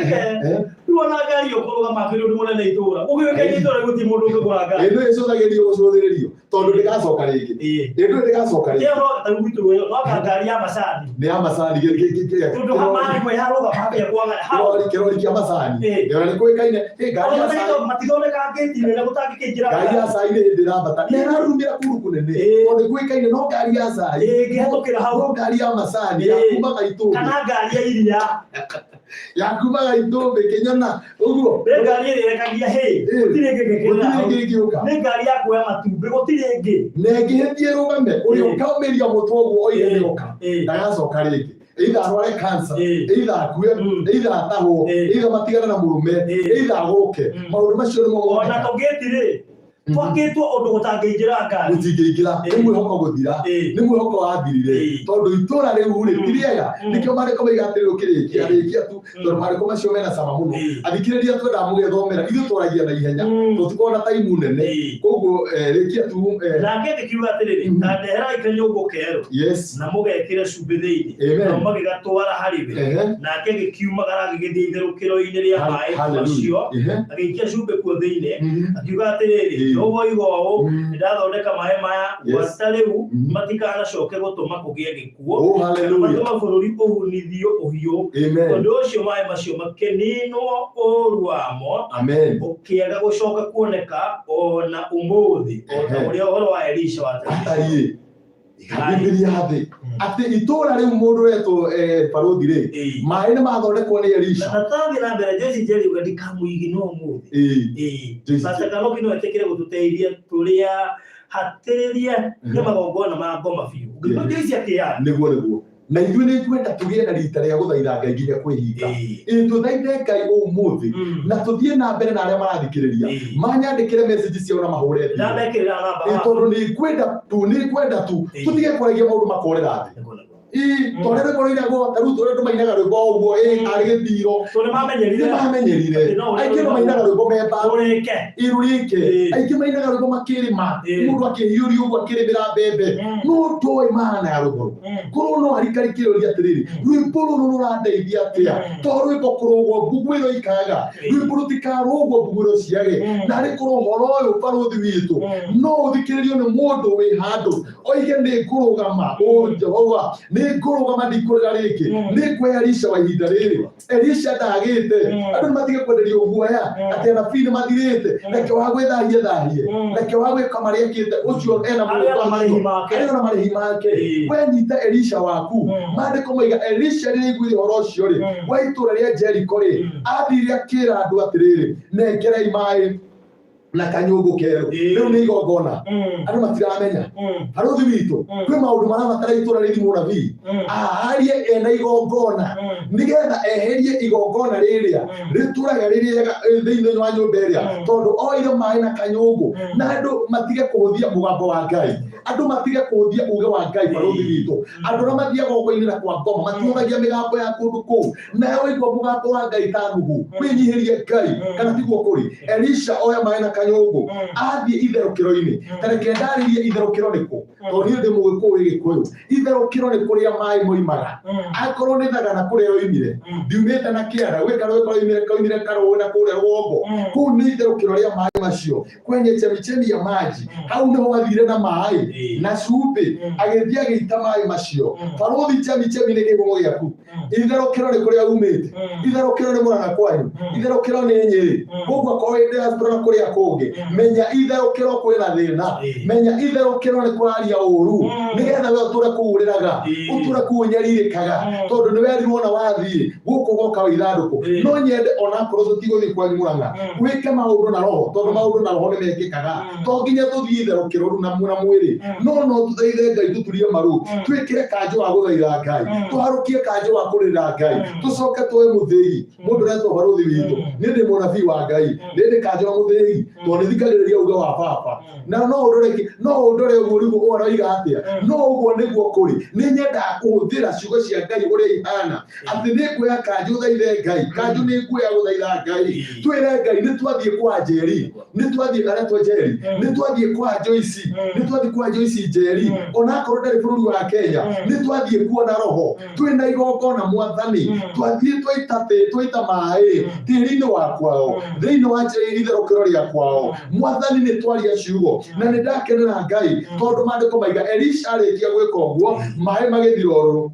Eh? Rĩu ona ngari ĩyo kũrũgama akĩrĩ ũndũ mũnene itũra. Ũgĩũkaine itũra gũtirĩ mũndũ ũngĩgũra ngari. Ĩno ĩcũthagĩrio gũcũthĩrĩrio tondũ ndĩgacoka rĩngĩ. Ĩno ndĩgacoka rĩngĩ. Ĩyo no ta rĩu gwitũ no anga ngari ya macani. Nĩ ya macani Tondũ hamari kwĩ harũgama hakĩa kwaga hau. kĩrori kĩrori kĩa macani. Ĩyo nĩ kũĩkaine. Ĩ, ngari ya cai. Matithondekaga ngĩti nene gũtangĩkĩingĩra Ngari ya cai nĩ hĩndĩ ĩrambata. Na ĩrarurumĩra kũndũ kũnene. Tondũ nĩ kũĩkaine no ngari ya cai. Ĩngĩhetũkĩra hau. No ngari ya macani ya kuma Gaitũmbĩ. Kana ngari ya iria. Ya kuma Gaitũmbĩ Kĩnyona ũguo. Nĩ ngari ĩrĩa ĩrekagia hĩ. Gũtirĩ ĩngĩ ĩngĩkĩrĩra Gũtirĩ hau. ĩngĩ ĩngĩũka. Nĩ ngari ya kuoya matumbĩ gũtirĩ ĩngĩ. Na ĩngĩhĩtia ĩrũgame ũrĩa ũkaumĩria mũtwe ũguo oige nĩoka ndagacoka rĩngĩ. Either arware cancer, either akue, either atahwo, either matigane na mũrũme, either agũrũke. Maũndũ macio nĩmo Ona monekaga. tũgĩti rĩ, twakĩtwo ũndũ gũtangĩingĩra ngari. Gũtingĩingĩra, nĩ mwĩhoko gũthira, nĩ mwĩhoko wathirire, tondũ itũra rĩu rĩ ti rĩega. Nĩkĩo maandĩko maiga atĩrĩ ũkĩrĩkia, rĩkia tu, tondũ maandĩko macio mena cama mũno. Athikĩrĩria twendaga mũgethomera, ithuĩ twaragia na ihenya, tũtikoragwo na time nene. Koguo rĩkia tu. Nake agĩkiuga atĩrĩrĩ, ta ndeherai kanyũngũ kerũ. Na mũgekĩre cumbĩ thĩinĩ. Nao magĩgatwara harĩ we. Nake agĩkiumagara agĩgĩthiĩ itherũkĩro-inĩ rĩa maĩ macio, agĩikia cumbĩ kuo thĩinĩ, akiuga atĩrĩrĩ, Jehova oiga ũũ, nĩndathondeka maĩ maya, gwata rĩu matikanacoke gũtũma kũgĩe gĩkuũ, kana matũme bũrũri ũhunithio ũhiũ. Tondũ ũcio maĩ macio makĩninwo ũũru wamo, ũkĩaga gũcoka kuoneka o na ũmũthĩ, o ta ũrĩa ũhoro wa Elisha watariĩ. Ĩgathimĩria thĩ atĩ itũra rĩu mũndũ wetwo barũthi rĩ, maĩ nĩ mathondekwo nĩ Elisha. Na tũrathiĩ na mbere Joyce Njeri uga ndikamũigi no ũmũthĩ. Pastor Kaloki no etĩkĩre gũtũteithia tũrĩa hatĩrĩrie nĩ magongona ma ngoma biũ. Ũngĩigua Joyce akĩyaria. Nĩguo nĩguo. Na ithuĩ nĩ twenda tũgĩe na rita rĩa gũthaitha Ngai nginya kwĩhinga. Ĩ tũthaithe Ngai ũmũthĩ na tũthiĩ na mbere na arĩa marathikĩrĩria. Manyandĩkĩre message ciao na mahũre thimũ. Ndamekĩrĩra namba. Ĩ tondũ nĩ ngwenda tu, nĩ ngwenda tu tũtige kwaragia maũndũ makorera thĩ. Ĩ tondũ rwĩmbo rũinagwo ta rĩu tũrĩa andũ mainaga rwĩmbo o ũguo ĩ tarĩ gĩthiro. Tondũ nĩ mamenyerire. Nĩ mamenyerire. Aingĩ nĩ mainaga rwĩmbo me mbaru. Rũrĩke. Rũrĩke. Aingĩ mainaga rwĩmbo makĩrĩma. Mũndũ akĩhiũria ũguo akĩrĩmĩra mbembe. No ndoĩ maana ya rwĩmbo rũu. Korwo no arikarikire ũria atĩrĩrĩ, rwĩmbo rũrũ rũrandeithia atĩa? To rwĩmbo kũrũgwo mbuguĩro ikaga, rwĩmbo rũtikarũgwo mbuguĩro ciage. Narĩ korwo ũhoro ũyũ barũthi witũ no ũthikĩrĩrio nĩ mũndũ wĩ handũ oige nĩ ngũrũgama, o Jehova, nĩ ngũrũgama ndikũrĩra rĩngĩ, nĩ nguoya Elisha wa ihinda rĩrĩ. Elisha ndagĩte, andũ nĩ matige kwenderio guoya atĩ anabii nĩ mathirĩte, reke wa gwĩthahie thahie, reke wa gwĩka marĩa ekĩte, ũcio ena Arĩ ona marĩhi make. Arĩ ona marĩhi make. We nyita Elisha waku. Maandĩko maiga Elisha rĩrĩa aiguire ũhoro ũcio rĩ, wa itũũra rĩa Jeriko rĩ, athire akĩra andũ atĩrĩrĩ, nengerai maĩ na kanyũngũ kerũ. Rĩu nĩ igongona. Andũ matiramenya. Barũthi witũ, kwĩ maũndũ marabatara itũũra rĩthimwo nabii. Arie ena igongona. Nĩgetha eherie igongona rĩrĩa rĩtũraga rĩrĩega thĩinĩ wa nyũmba ĩrĩa. Tondũ oire maĩ na kanyũngũ. Na andũ matige kũhũthia mũgambo wa Ngai. Andũ matige kũhũthia uge wa Ngai barũthi witũ. Andũ arĩa mathiaga ũgo-inĩ na kwa ngoma matihũthagia mĩgambo ya kũndũ kũu. Nawe waigua mũgambo wa Ngai ta Nuhu, wĩnyihĩrie Ngai, kana tiguo kũrĩ. Elisha oya maĩ na kanyũngũ, athiĩ itherũkĩro-inĩ. Ta reke ndarĩrie itherũkĩro nĩ kũ, tondũ niĩ ndĩ Mũgĩkũyũ wĩ Gĩkũyũ. Itherũkĩro nĩ kũrĩa maĩ moimaga. Akorwo nĩ thagana kũrĩa yoimire, ndiumĩte na kĩanda, gwĩ karũĩ koimire karũĩ na kũrĩa rũgongo. Kũu nĩ itherũkĩro rĩa maĩ macio. Kwenye chemichemi ya maji. Hau nĩho athire na maĩ na cumbĩ, agĩthiĩ agĩita maĩ macio. Barũthi, chemichemi nĩ kĩhumo gĩaku. Itherũkĩro nĩ kũrĩa umĩte. Itherũkĩro nĩ Mũrang'a kwanyu. Itherũkĩro nĩ Nyĩrĩ. Koguo akorwo wĩ diaspora na kũrĩa kũngĩ. Kũngĩ. Menya itherũkĩro kwĩna thĩna. Menya itherũkĩro nĩ kũraria ũru. Nĩgetha we ũtũre kũu ũrĩraga, ũtũre kũu ũnyarirĩkaga, tondũ nĩ werirwo na wathiĩ gũkũ ũgoka wĩ ithandũkũ. No nyende onakorwo tũtigũthiĩ kwanyu Mũrang'a, wĩke maũndũ na roho, tondũ maũndũ na roho nĩ mekĩkaga. To nginya tũthiĩ itherũkĩro rĩu na mwĩrĩ, no tũthaithe Ngai, tũturie maru, twĩkĩre kanjũ wa gũthaitha Ngai, tũharũkie kanjũ wa kũrĩrĩra Ngai, tũcoke tuoe mũthĩgi. Mũndũ ũretwo barũthi witũ, niĩ ndĩ mũnabii wa Ngai, nĩ ndĩ kanjũ na mũthĩgi, tondũ nĩ thikagĩrĩria uge wa baba. Na no ũndore no ũndore ũguo rĩu ũroiga atĩa, no ũguo nĩguo kũrĩ. Nĩ nyendaga kũhũthĩra ciugo cia Ngai ũrĩa ihana, atĩ nĩ nguoya kanjũ thaithe Ngai, kanjũ nĩ nguoya gũthaitha Ngai, twĩre Ngai nĩ twathiĩ kwa Njeri, nĩ twathiĩ aretwo Njeri, nĩ twathiĩ kwa Joyce, nĩ twathiĩ kwa Joyce Njeri, onakorwo ndarĩ bũrũri wa Kenya, nĩ twathiĩ kuona roho twĩna igongona Mwathani, twathiĩ twaita twaita maĩ tĩri-inĩ wa kwao, thĩinĩ wa itherũkĩro rĩa kwao. Mwathani, nĩ twaria ciugo na nĩ ndakenera Ngai, tondũ maandĩko maiga Elisha arĩkia gwĩka ũguo, maĩ magĩthira ũrũrũ.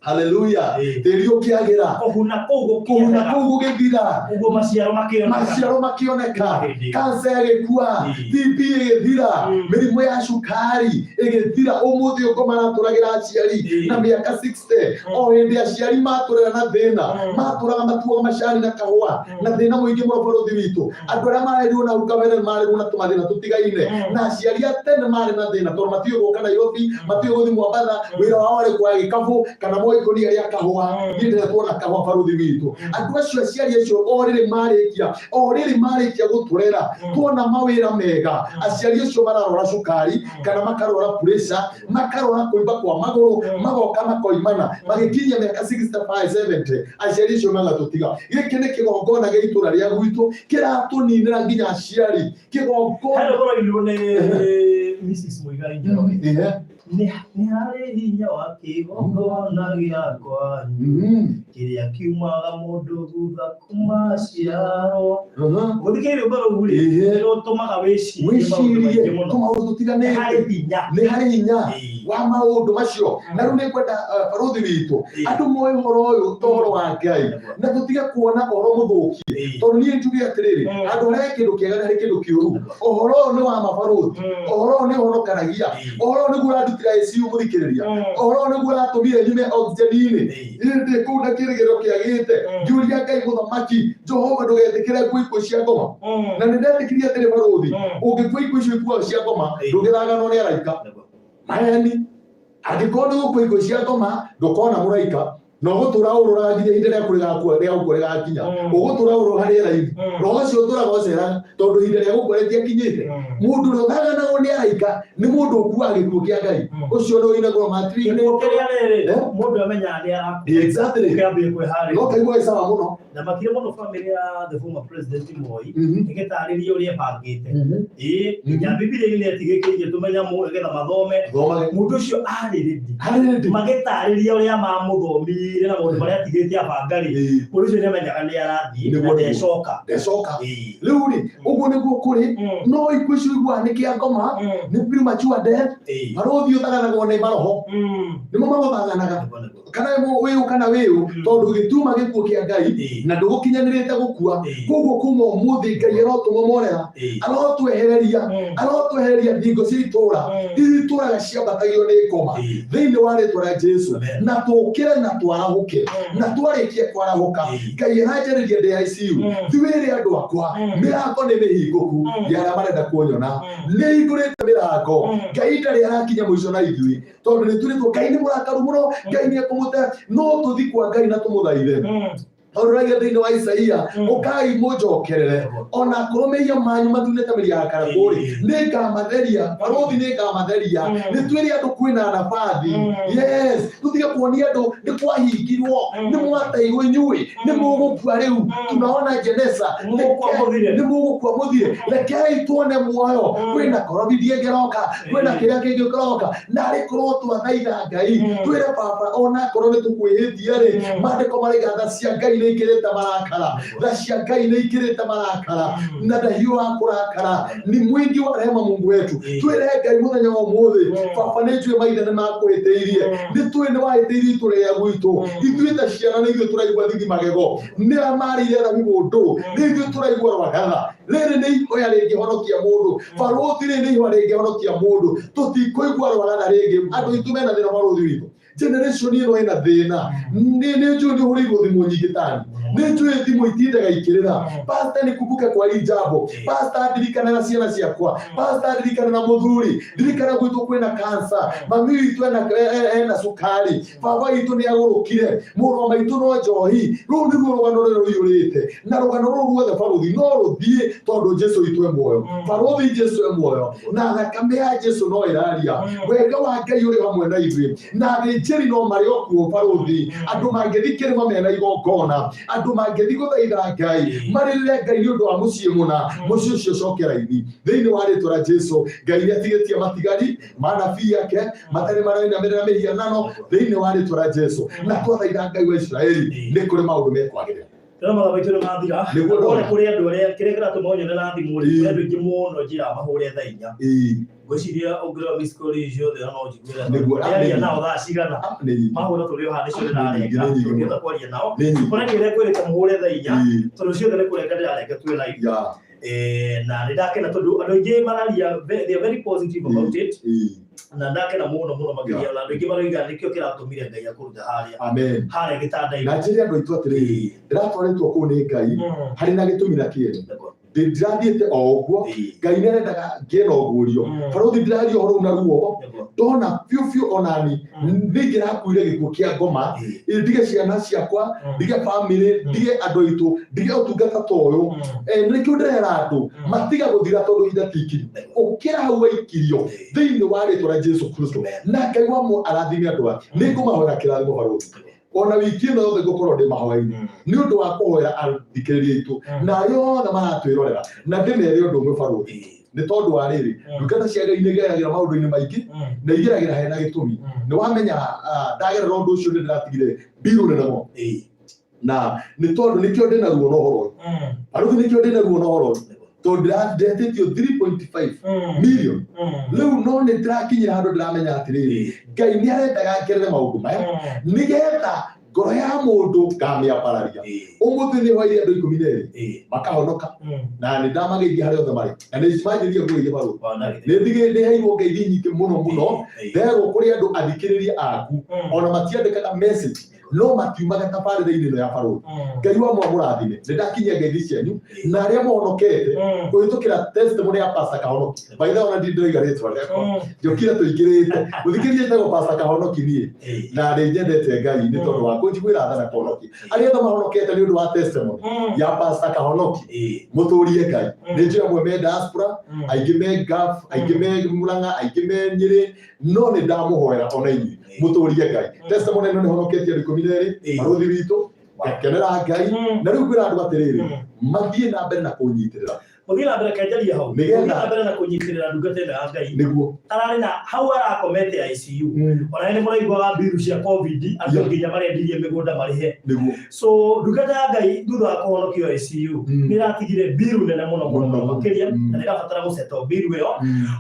Haleluya! Tĩri ũkĩagĩra. Kũhuna kũu kũhuna kũu gũgĩthira. Ũguo maciaro makĩoneka. Maciaro makĩoneka. Kansa ĩgĩkua, TB ĩgĩthira, mĩrimũ ya cukari ĩgĩthira. Ũmũthĩ ũguo maratũragĩra aciari na mĩaka 60, o hĩndĩ aciari matũrera na thĩna, matũraga matuaga macani na kahũa na thĩna mũingĩ mũno. Bũrũri witũ, andũ arĩa marerirwo na hau kabere marerirwo na tũmathĩna tũtigaine, na aciari a tene marĩ na thĩna tondũ matiũĩ gũka Nairobi, matiũĩ gũthiĩ Mombatha, wĩra wao warĩ kuoya gĩkabũ kana moe ikũnia rĩa kahũa. Niĩ ndĩrĩa tuona kahũa, barũthi witũ. Andũ acio, aciari acio, o rĩrĩ marĩkia gũtũrera, tuona mawĩra mega, aciari acio mararwara cukari kana makarwara pressure, makarwara kũimba kwa magũrũ, magoka makoimana magĩkinyia mĩaka 65, 70, aciari acio magatũtiga. Gĩkĩ nĩ kĩgongona gĩa itũra rĩa gwitũ kĩratũninĩra nginya aciari, kĩgongona. Harĩ ũroirwo nĩ Mrs. Muigai Njoroge. Nĩ harĩ hinya wa kĩgongona gĩa kwanyu kĩrĩa kiumaga mũndũ thutha kuma ciarwo. Gũthikĩrĩria rwĩmbo rũu rĩ, nĩ rũtũmaga wĩcirie maũndũ maingĩ wĩcirie mũno. Tũmaũndũ Nĩ tũtiganĩte. Harĩ hinya. Nĩ harĩ hinya wa maũndũ macio. Na rĩu nĩ ngwenda barũthi witũ, andũ moĩ ũhoro ũyũ ta ũhoro wa Ngai, na tũtige kuona ũhoro mũthũkie, tondũ niĩ njuge atĩrĩrĩ, handũ harĩa kĩndũ kĩega nĩ harĩ kĩndũ kĩũru. Ũhoro ũyũ nĩ wa mabarũthi. Ũhoro ũyũ nĩ ũhonokanagia. Ũhoro ũyũ nĩguo ũrandutĩra ICU, mũthikĩrĩria. Ũhoro ũyũ nĩguo ũratũmire nyume oxygen-inĩ. Niĩ ndĩ kũu na kĩrĩgĩrĩro kĩagĩte, ngĩũria Ngai mũthamaki Jehova, ndũgetĩkĩre nguo ikuũ cia ngoma. Na nĩ ndetĩkirie atĩrĩ, barũthi, ũngĩkua ikuũ icio ikuaga cia ngoma, ndũngĩthaganwo nĩ araika. Maheni, angĩkorwo nĩ gũkua ikuũ cia ngoma, ndũkona mũraika, na ũgũtũra ũrũraga nginya ihinda rĩaku rĩgakua, rĩa gũkua rĩgakinya. Ũgũtũra ũrũra rĩera-inĩ. Roho ũcio ũtũraga ũceraga tondũ ihinda rĩa gũkua rĩtiakinyĩte. Mũndũ ũrĩa ũthaganagwo nĩ araika nĩ mũndũ ũkuaga gĩkuũ kĩa Ngai. Ũcio nĩ ũinagwo matiri. Gĩkuũ kĩrĩa rĩrĩ, mũndũ amenyaga nĩ arakua. Ũkĩambia kwĩharĩria. No kaigua sawa mũno. Na makĩria mũno family ya the former president Moi ĩgĩtarĩria ũrĩa ĩbangĩte. Ĩĩ, nginya Bibilia-inĩ nĩ ĩtigĩkĩtie tũmenyamũ nĩgetha mathome. Thomage. Mũndũ ũcio arĩ ready. Harĩ ready. Magĩtarĩria ũrĩa mamũthomire na maũndũ marĩa atigĩte abanga rĩ, mũndũ ũcio nĩ amenyaga nĩ arathiĩ na ndecoka. Ndecoka. Rĩu rĩ, ũguo nĩguo kũrĩ. No ikuũ icio iguaga nĩ kĩa ngoma, nĩ premature death. Barũthi, ũthaganagwo nĩ maroho, nĩmo magũthaganaga. Nĩguo, nĩguo. Kana wĩũ kana wĩũ, tondũ gĩtuma gĩkuũ kĩa Ngai na ndũgũkinyanĩrĩte gũkua. Koguo kuma ũmũthĩ Ngai arotũmomorera, arotwehereria, arotwehereria thingo cia itũra iria itũraga ciambatagio nĩ ngoma, thĩinĩ wa rĩtwa rĩa Jesu. Na tũkĩre na twarahũke. Na twarĩkia kwarahũka, Ngai aranjarĩria ndĩ ICU, thi wĩre andũ akwa, mĩrango nĩ mĩhingũku ya arĩa marenda kuonyona. Nĩ hingũrĩte mĩrango. Ngai ndarĩ arakinya mũico na ithuĩ, tondũ nĩ twĩrĩtwo Ngai nĩ mũrakaru mũno, Ngai nĩ ekũmũte. No tũthi kwa Ngai na tũmũthaithe, tondũ raiga thĩinĩ wa Isaia, ũkai mũnjokerere, ona akorwo mehia manyu matunĩte mĩri ya karakũrĩ, nĩ ngamatheria. Barũthi, nĩ ngamatheria. Nĩ twĩre andũ kwĩna nabathi. Yes, tũtige kuonia andũ nĩ kwahingirwo, nĩ mwateirwo, inyuĩ nĩ mũgũkua rĩu. Tunaona jeneza. Mũgũkua mũthire. Nĩ mũgũkua mũthire. Rekei tuone muoyo. Kwĩna covid ĩngĩroka, kwĩna kĩrĩa kĩngĩ kĩroka, narĩ korwo twathaitha Ngai, twĩre baba, ona akorwo nĩ tũkwĩhĩtia rĩ, maandĩko maraiga tha cia Ngai nĩ Ngai nĩ ikĩrĩte marakara, tha cia Ngai nĩ ikĩrĩte marakara, na ndahiũhaga kũrakara, ni mwingi wa rehema Mungu wetu. Twĩre Ngai mũthenya wa ũmũthĩ, baba nĩ njũĩ maithe nĩ makũhĩtĩirie, nĩ tũĩ nĩ wahĩtĩirie itũra rĩa gwitũ, ithuĩ ta ciana nĩ ithuĩ tũraigua thithi magego, nĩ arĩa marĩire thabibũ ndũrũ, nĩ ithuĩ tũraigua rwagatha. Rĩrĩ nĩ ihoya rĩngĩhonokia mũndũ, barũthi, rĩrĩ nĩ ihoya rĩngĩhonokia mũndũ. Tũtikũigua rwagatha rĩngĩ, andũ aitũ mena thĩna, barũthi witũ, generation ĩno ĩna thĩna. Nĩ njũĩ nĩ ũhũrĩirwo thimũ nyingĩ tani, nĩ njũĩ thimũ itindaga ikĩrĩra, "Pastor, nikumbuke kwa hii jambo, pastor, ndirikana na ciana ciakwa, pastor, ndirikana na mũthuri, ndirikana gwitũ kwĩna cancer, mami witũ ena cukari, baba witũ nĩ agũrũkire, mũrũ wa maitũ no njohi." Rũu nĩruo rũgano rũrĩa rũiyũrĩte, na rũgano rũu ruothe, barũthi, no rũthiĩ tondũ Jesu witũ e muoyo. Barũthi, Jesu e muoyo, na thakame ya Jesu no ĩraria. Wega wa Ngai ũrĩ hamwe na ithuĩ, na athĩnjĩri no marĩ o kuo, barũthi. Andũ mangĩthiĩ kĩrĩma mena igongona, andũ mangĩthiĩ gũthaitha Ngai, marĩrĩre Ngai nĩ ũndũ wa mũciĩ mũna, mũciĩ ũcio ũcoke raini thĩinĩ wa rĩtwa rĩa Jesu. Ngai nĩ atigĩtie matigari manabii ake matarĩ marainamĩrĩra mĩhianano thĩinĩ wa rĩtwa rĩa Jesu, na twathaitha Ngai wa Isiraeli, nĩ kũrĩ maũndũ mekwagĩrĩra. Ndĩrona mathaa maitũ nĩ mathira. Nĩguo Kũrĩ ndona. kũrĩ andũ arĩa kĩrĩa kĩratũma ũnyone na thimũ rĩ, kũrĩ andũ aingĩ mũno njĩraga mahũre thaa 4. Ngwĩciria ũngĩrora miss call ciothe no njiguĩre. Nĩguo. Ndĩraria nao thaa cigana? Ah, nĩ nyingĩ. Mahũra tũrĩ o haha nĩcio ndĩrarenga. Nĩ nyingĩ mũno. Tũngĩhota kwaria nao. Nĩ nyingĩ. Kũrĩ nĩ ngwĩrĩte mũhũre thaa 4 tondũ ciothe nĩ kũrenga ndĩrarenga twĩ live. Na nĩ ndakena tondũ andũ aingĩ mararia they are very positive about it. Na ndakena mũno mũno makĩria, na andũ aingĩ maroiga nĩkĩo kĩratũmire Ngai akũrute harĩa Amen. harĩa gĩtanda-inĩ. Na njĩre andũ aitũ atĩrĩrĩ, ndĩratwarĩtwo kũu nĩ Ngai harĩ na gĩtũmi na kĩene. Ndirathiĩte o ũguo. Ngai nĩ arendaga ngĩe na ũguũrio. Barũthi, ndĩraria ũhoro ũyũ na ruo. Ndona biũ biũ onani nĩ ingĩrakuire gĩkuũ kĩa ngoma, ndige ciana ciakwa, ndige bamĩrĩ, ndige andũ aitũ, ndige ũtungata ta ũyũ. Nĩkĩo ndĩrera andũ matiga gũthira tondũ ihinda ti ikinyu. Ũkĩra hau waikirio thĩinĩ wa rĩtwa rĩa Jesu Kristo, na Ngai wa arathime andũ aya. Nĩ ngũmahoera kĩrathimo, barũthi. Ona wiki ĩno yothe ngũkorwo ndĩ mahoya-inĩ nĩ ũndũ wa kũhoera athikĩrĩria aitũ na arĩa othe maratwĩrorera, na ndĩmere ũndũ ũmwe, barũthi, nĩ tondũ wa rĩrĩ, ndungata cia Ngai nĩ igeragĩra maũndũ-inĩ maingĩ, na igeragĩra hena gĩtũmi. Nĩ wamenya, ndagerera ũndũ ũcio nĩ ndĩratigire mbirũ nene mũno, na nĩ tondũ nĩkĩo ndĩna ruo na ũhoro ũyũ, barũthi, nĩkĩo ndĩna ruo na ũhoro ũyũ, tondũ ndetĩtio 3.5 million rĩu, no nĩ ndĩrakinyĩra handũ ndĩramenya atĩrĩrĩ, Ngai nĩ arendaga ngerere maũndũ maya nĩgetha ngoro ya mũndũ ngamĩambararia. Ũmũthĩ nĩ hoire andũ 12 makahonoka, na nĩ ndamageithia harĩa othe marĩ, na nĩ manjĩria ngũgeithia, barũthi. Nĩ ndigĩ nĩ heirwo ngeithi nyingĩ mũno mũno, nderwo kũrĩ andũ athikĩrĩria aku ona matiandĩkaga message no matiumaga tabarĩra-inĩ ĩno ya barũthi. Ngai wa mwamũrathime. Nĩ ndakinyia ngeithi cianyu na arĩa mohonokete kũhĩtũkĩra testimony ya Pastor Kahonoki. By the way, ona ndindoiga rĩtwa rĩakwa, njũkire tũingĩrĩte mũthikĩrĩria, njĩtagwo Pastor Kahonoki niĩ, na nĩ nyendete Ngai nĩ tondũ wa kũnjiguĩra tha na kũhonokia. Arĩa othe mahonokete nĩ ũndũ wa testimony ya Pastor Kahonoki, mũtũrie Ngai. Nĩ njũĩ amwe me diaspora, aingĩ me Gulf, aingĩ me Murang'a, aingĩ me Nyĩrĩ, no nĩ ndamũhoera ona inyuĩ mũtũrie Ngai. Testimony ĩno nĩ honoketie andũ 12, barũthi witũ, ngakenera Ngai. Na rĩu kwĩra andũ atĩrĩrĩ, mathiĩ na mbere na kũnyitĩrĩra. Mũthiĩ na mbere kenjaria hau. Nĩgetha- Mũthiĩ na mbere na kũnyitĩrĩra ndungata ĩno ya Ngai. Nĩguo. Ararĩ na hau arakomete ICU. Ona nĩ mũraiguaga mbiru cia COVID, andũ nginya marendirie mĩgũnda marĩhe. So ndungata ya Ngai thutha wa kũhonokio ICU nĩ ĩratigire mbiru nene mũno mũno mũno makĩria, na nĩ ĩrabatara gũceto mbiru ĩyo.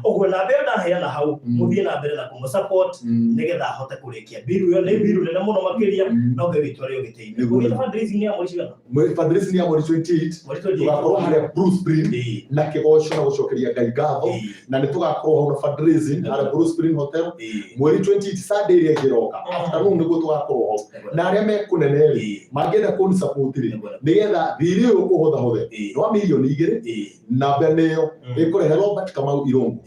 Ũguo namba ĩyo ndaheana hau, mũthiĩ na mbere na kũmũ support nĩgetha ahote kũrĩkia mbiru ĩyo. Nĩ mbiru nene mũno makĩria, no Ngai witũ arĩ o gĩtĩ-inĩ. Ũgĩte fundraising ya mweri cigana? Fundraising ya mweri 28. Mweri 28. Tũgakorwo harĩa Bruce Green na kĩgoco na gũcokeria Ngai ngatho, na nĩ tũgakorwo hau na fundraising harĩa Bruce Green Hotel mweri 28, Sunday ĩrĩa ĩngĩroka, afternoon nĩguo tũgakorwo hau. Na arĩa me kũnene rĩ, mangĩenda kũni support rĩ, nĩgetha thirĩ ũyũ ũhũthahũthe, nĩ wa mirioni 2, namba nĩyo ĩkũrehe Robert Kamau Irungu.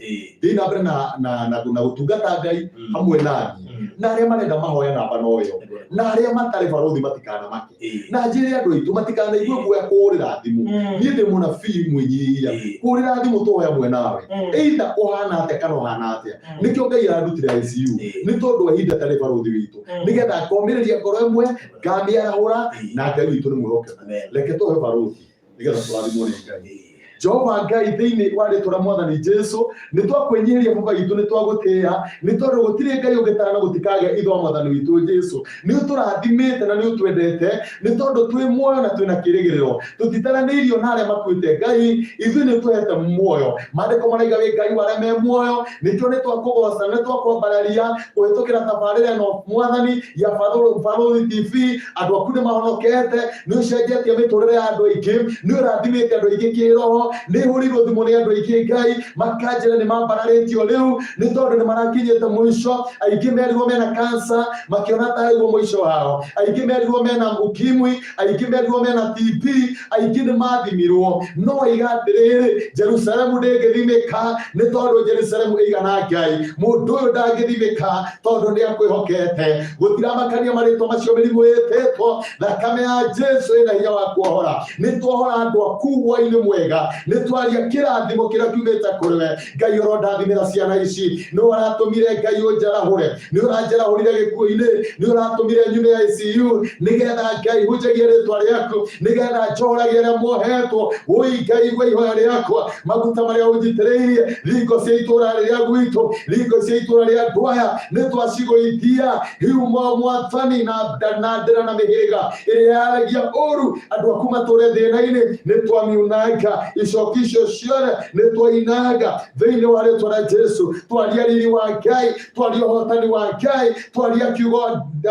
Thiĩ na mbere na gũtungata Ngai hamwe naniĩ, na arĩa marenda mahoya, namba no ĩyo. Na arĩa matarĩ, barũthi, matikanamake. Na njĩre andũ aitũ matikanaigue guoya kũhũrĩra thimũ. Niĩ ndĩ mũnabii mwĩnyihia. Kũhũrĩra thimũ tũhoya mwe nawe, either ũhana atĩa kana ũhana atĩa. Nĩkĩo Ngai arandutire ICU, nĩ tondũ wa ihinda tarĩ, barũthi witũ, nĩgetha ngomĩrĩria ngoro ĩmwe ngamĩarahũra, na Ngai witũ nĩ mwĩhokeku. Amen. Reke tũhe barũthi nĩgetha tũrathimwo nĩ Ngai. Jehova Ngai, thĩinĩ wa rĩtwa rĩa Mwathani Jesu, nĩ twakwĩnyihĩria Baba witũ, nĩ twagũtĩĩa, nĩ tondũ gũtirĩ Ngai ũngĩtara na gũtikagĩa ithe wa Mwathani witũ Jesu. Nĩ ũtũrathimĩte na nĩ ũtwendete, nĩ tondũ twĩ muoyo na twĩna kĩĩrĩgĩrĩro. Tũtitaranĩirio na arĩa makuĩte. Ngai, ithuĩ nĩ ũtũhete muoyo. Maandĩko maraiga wĩ Ngai wa arĩa me muoyo, nĩkĩo nĩ twakũgoca, nĩ twakwambararia kũhĩtũkĩra tabarĩra ĩno Mwathani ya Barũthi TV. Andũ aku nĩ mahonokete, nĩ ũcenjetie mĩtũrĩre ya andũ aingĩ, nĩ ũrathimĩte andũ aingĩ kĩroho, nĩ hũrirwo thimũ nĩ andũ aingĩ Ngai makanjĩra nĩ mambararĩtio rĩu nĩ tondũ nĩ marakinyĩte mũico. Aingĩ merirwo mena cancer makĩona tarĩ guo mũico wao, aingĩ merirwo mena ukimwi, aingĩ merirwo mena TB, aingĩ nĩ mathimirwo. No waiga atĩrĩrĩ, Jerusalemu ndĩngĩthimĩka nĩ tondũ Jerusalemu ĩigana Ngai. Mũndũ ũyũ ndangĩthimĩka tondũ nĩ akwĩhokete. Gũtiramakania marĩtwa macio mĩrimũ ĩtĩtwo, thakame ya Jesu ĩna hinya wa kuohora. Nĩ twohora andũ aku hwainĩ mwega, nĩ twaria kĩrathimo kĩrĩa kiumĩte kũrĩ we. Ngai, ũrondathimĩra ciana ici. Nĩ ũratũmire Ngai ũnjarahũre, nĩ ũranjarahũrire gĩkuũ-inĩ, nĩ ũratũmire nyume ICU nĩgetha Ngai hunjagie rĩtwa rĩaku, nĩgetha njohoragie arĩa mohetwo. Wũi Ngai, igua ihoya rĩakwa, maguta marĩa ũnjitĩrĩirie thingo cia itũũra rĩrĩa gwitũ, thingo cia itũũra rĩa ndwaya nĩ twacigũithia. Hiumo Mwathani na ndĩra na mĩhĩrĩga ĩrĩa yaragia ũru andũ aku matũre thĩna-inĩ, nĩ twamiunanga icoki icio ciothe, nĩ twainanga thĩinĩ wa rĩtwa rĩa Jesu. Twaria riri wa Ngai, twaria ũhotani wa Ngai, twaria kiugo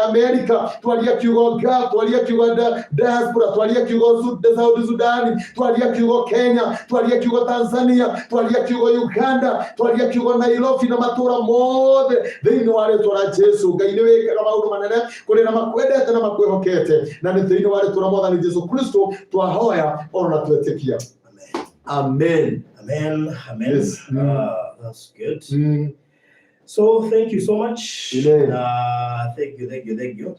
Amerika, twaria kiugo Gulf, twaria kiugo diaspora, twaria kiugo South Sudan, twaria kiugo Kenya, twaria kiugo Tanzania, twaria kiugo Uganda, twaria kiugo Nairobi na matũra mothe thĩinĩ wa rĩtwa rĩa Jesu. Ngai nĩ wĩkaga maũndũ manene kũrĩ na makwendete na makwĩhokete, na nĩ thĩinĩ wa rĩtwa rĩa Mwathani Jesu Kristo twahoya oro na twetĩkia. Amen. Amen. Amen. Yes. That's good. So thank you so much. Amen. Thank you, thank you, thank you.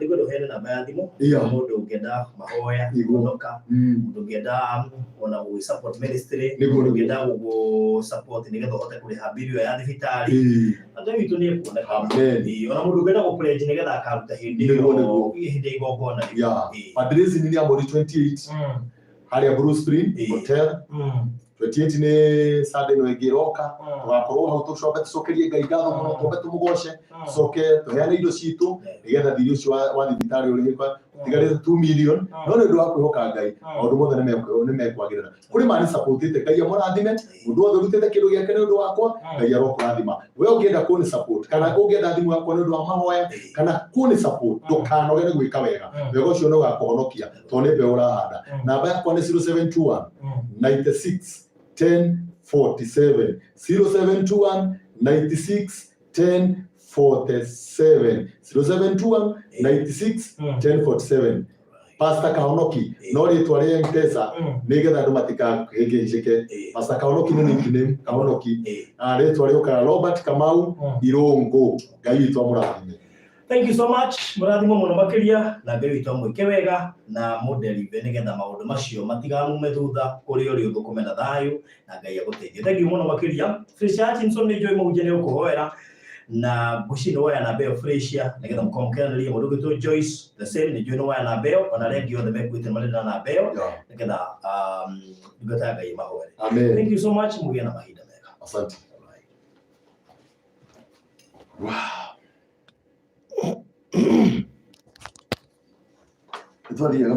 Nĩngwenda ũheane namba ya thimũ. Mũndũ ũngĩenda mahoya, kũhonoka, mũndũ ũngĩenda ona gũgĩ support ministry, mũndũ ũngĩenda gũgũ support nĩgetha ũhote kũrĩha bill ĩyo ya thibitarĩ. Ngai witũ nĩ ekuoneka. Amen. Ona mũndũ ũngĩenda gũ pledge nĩgetha akaruta hĩndĩ ĩyo, hĩndĩ ya igongona. Fundraising nĩ ya mweri 28 harĩa Blue Spring Hotel. 28 nĩ Sunday ĩno ĩngĩ ĩroka. Tũgakorwo hau tũcoke tũcokerie Ngai ngatho mũno, twambe tũmũgoce, tũcoke tũheane indo citũ nĩgetha thirĩ ũcio wa thibitarĩ ũrĩhĩka. Tigarĩte 2 million, no nĩ ũndũ wa kwĩhoka Ngai maũndũ mothe nĩ mekwagĩrĩra. Kũrĩ mani supportĩte, Ngai amũrathime. Mũndũ wothe ũrutĩte kĩndũ gĩake nĩ ũndũ wakwa, Ngai arokũrathima. We ũngĩenda kũni support kana ũngĩenda thimũ yakwa nĩ ũndũ wa mahoya kana kũni support, ndũkanoge nĩ gwĩka wega. Wega ũcio nĩ ũgakũhonokia tondũ nĩ mbeũ ũrahanda. Namba yakwa nĩ 0721 96 10 47, 0721 96 10 47, 0721 96 10 47. Pastor Kahonoki, no rĩtwa rĩa M-Pesa nĩgetha andũ matikahĩngĩcĩke. Pastor Kahonoki nĩ nickname, Kahonoki. Na rĩtwa rĩũkaga Robert Kamau Irũngũ. Ngai witũ amũrathime. Thank you so much. Mũrathimo mũno makĩria na Ngai witũ amwĩke wega na mũnderive nĩgetha maũndũ macio matigamume thutha kũrĩ ũrĩ ũthũkũme na thayũ na Ngai agũteithie. Thank you mũno makĩria. Felicia Hutchinson nĩ njũĩ mũhunjia nĩ ũkũhoera na ngwĩciria nĩ woya namba ĩyo Felicia nĩgetha mũkorwo mũkĩaranĩria. Mũndũ ũngĩ Joyce the same, nĩ njũĩ nĩ woya namba ĩyo, ona arĩa angĩ othe mekuĩte marĩ na namba ĩyo nĩgetha ndungata ya Ngai ĩmahoere. Amen. Thank you so much, mũgĩe na mahinda mega. Asante. Wow. Nĩ twathiaga mũno.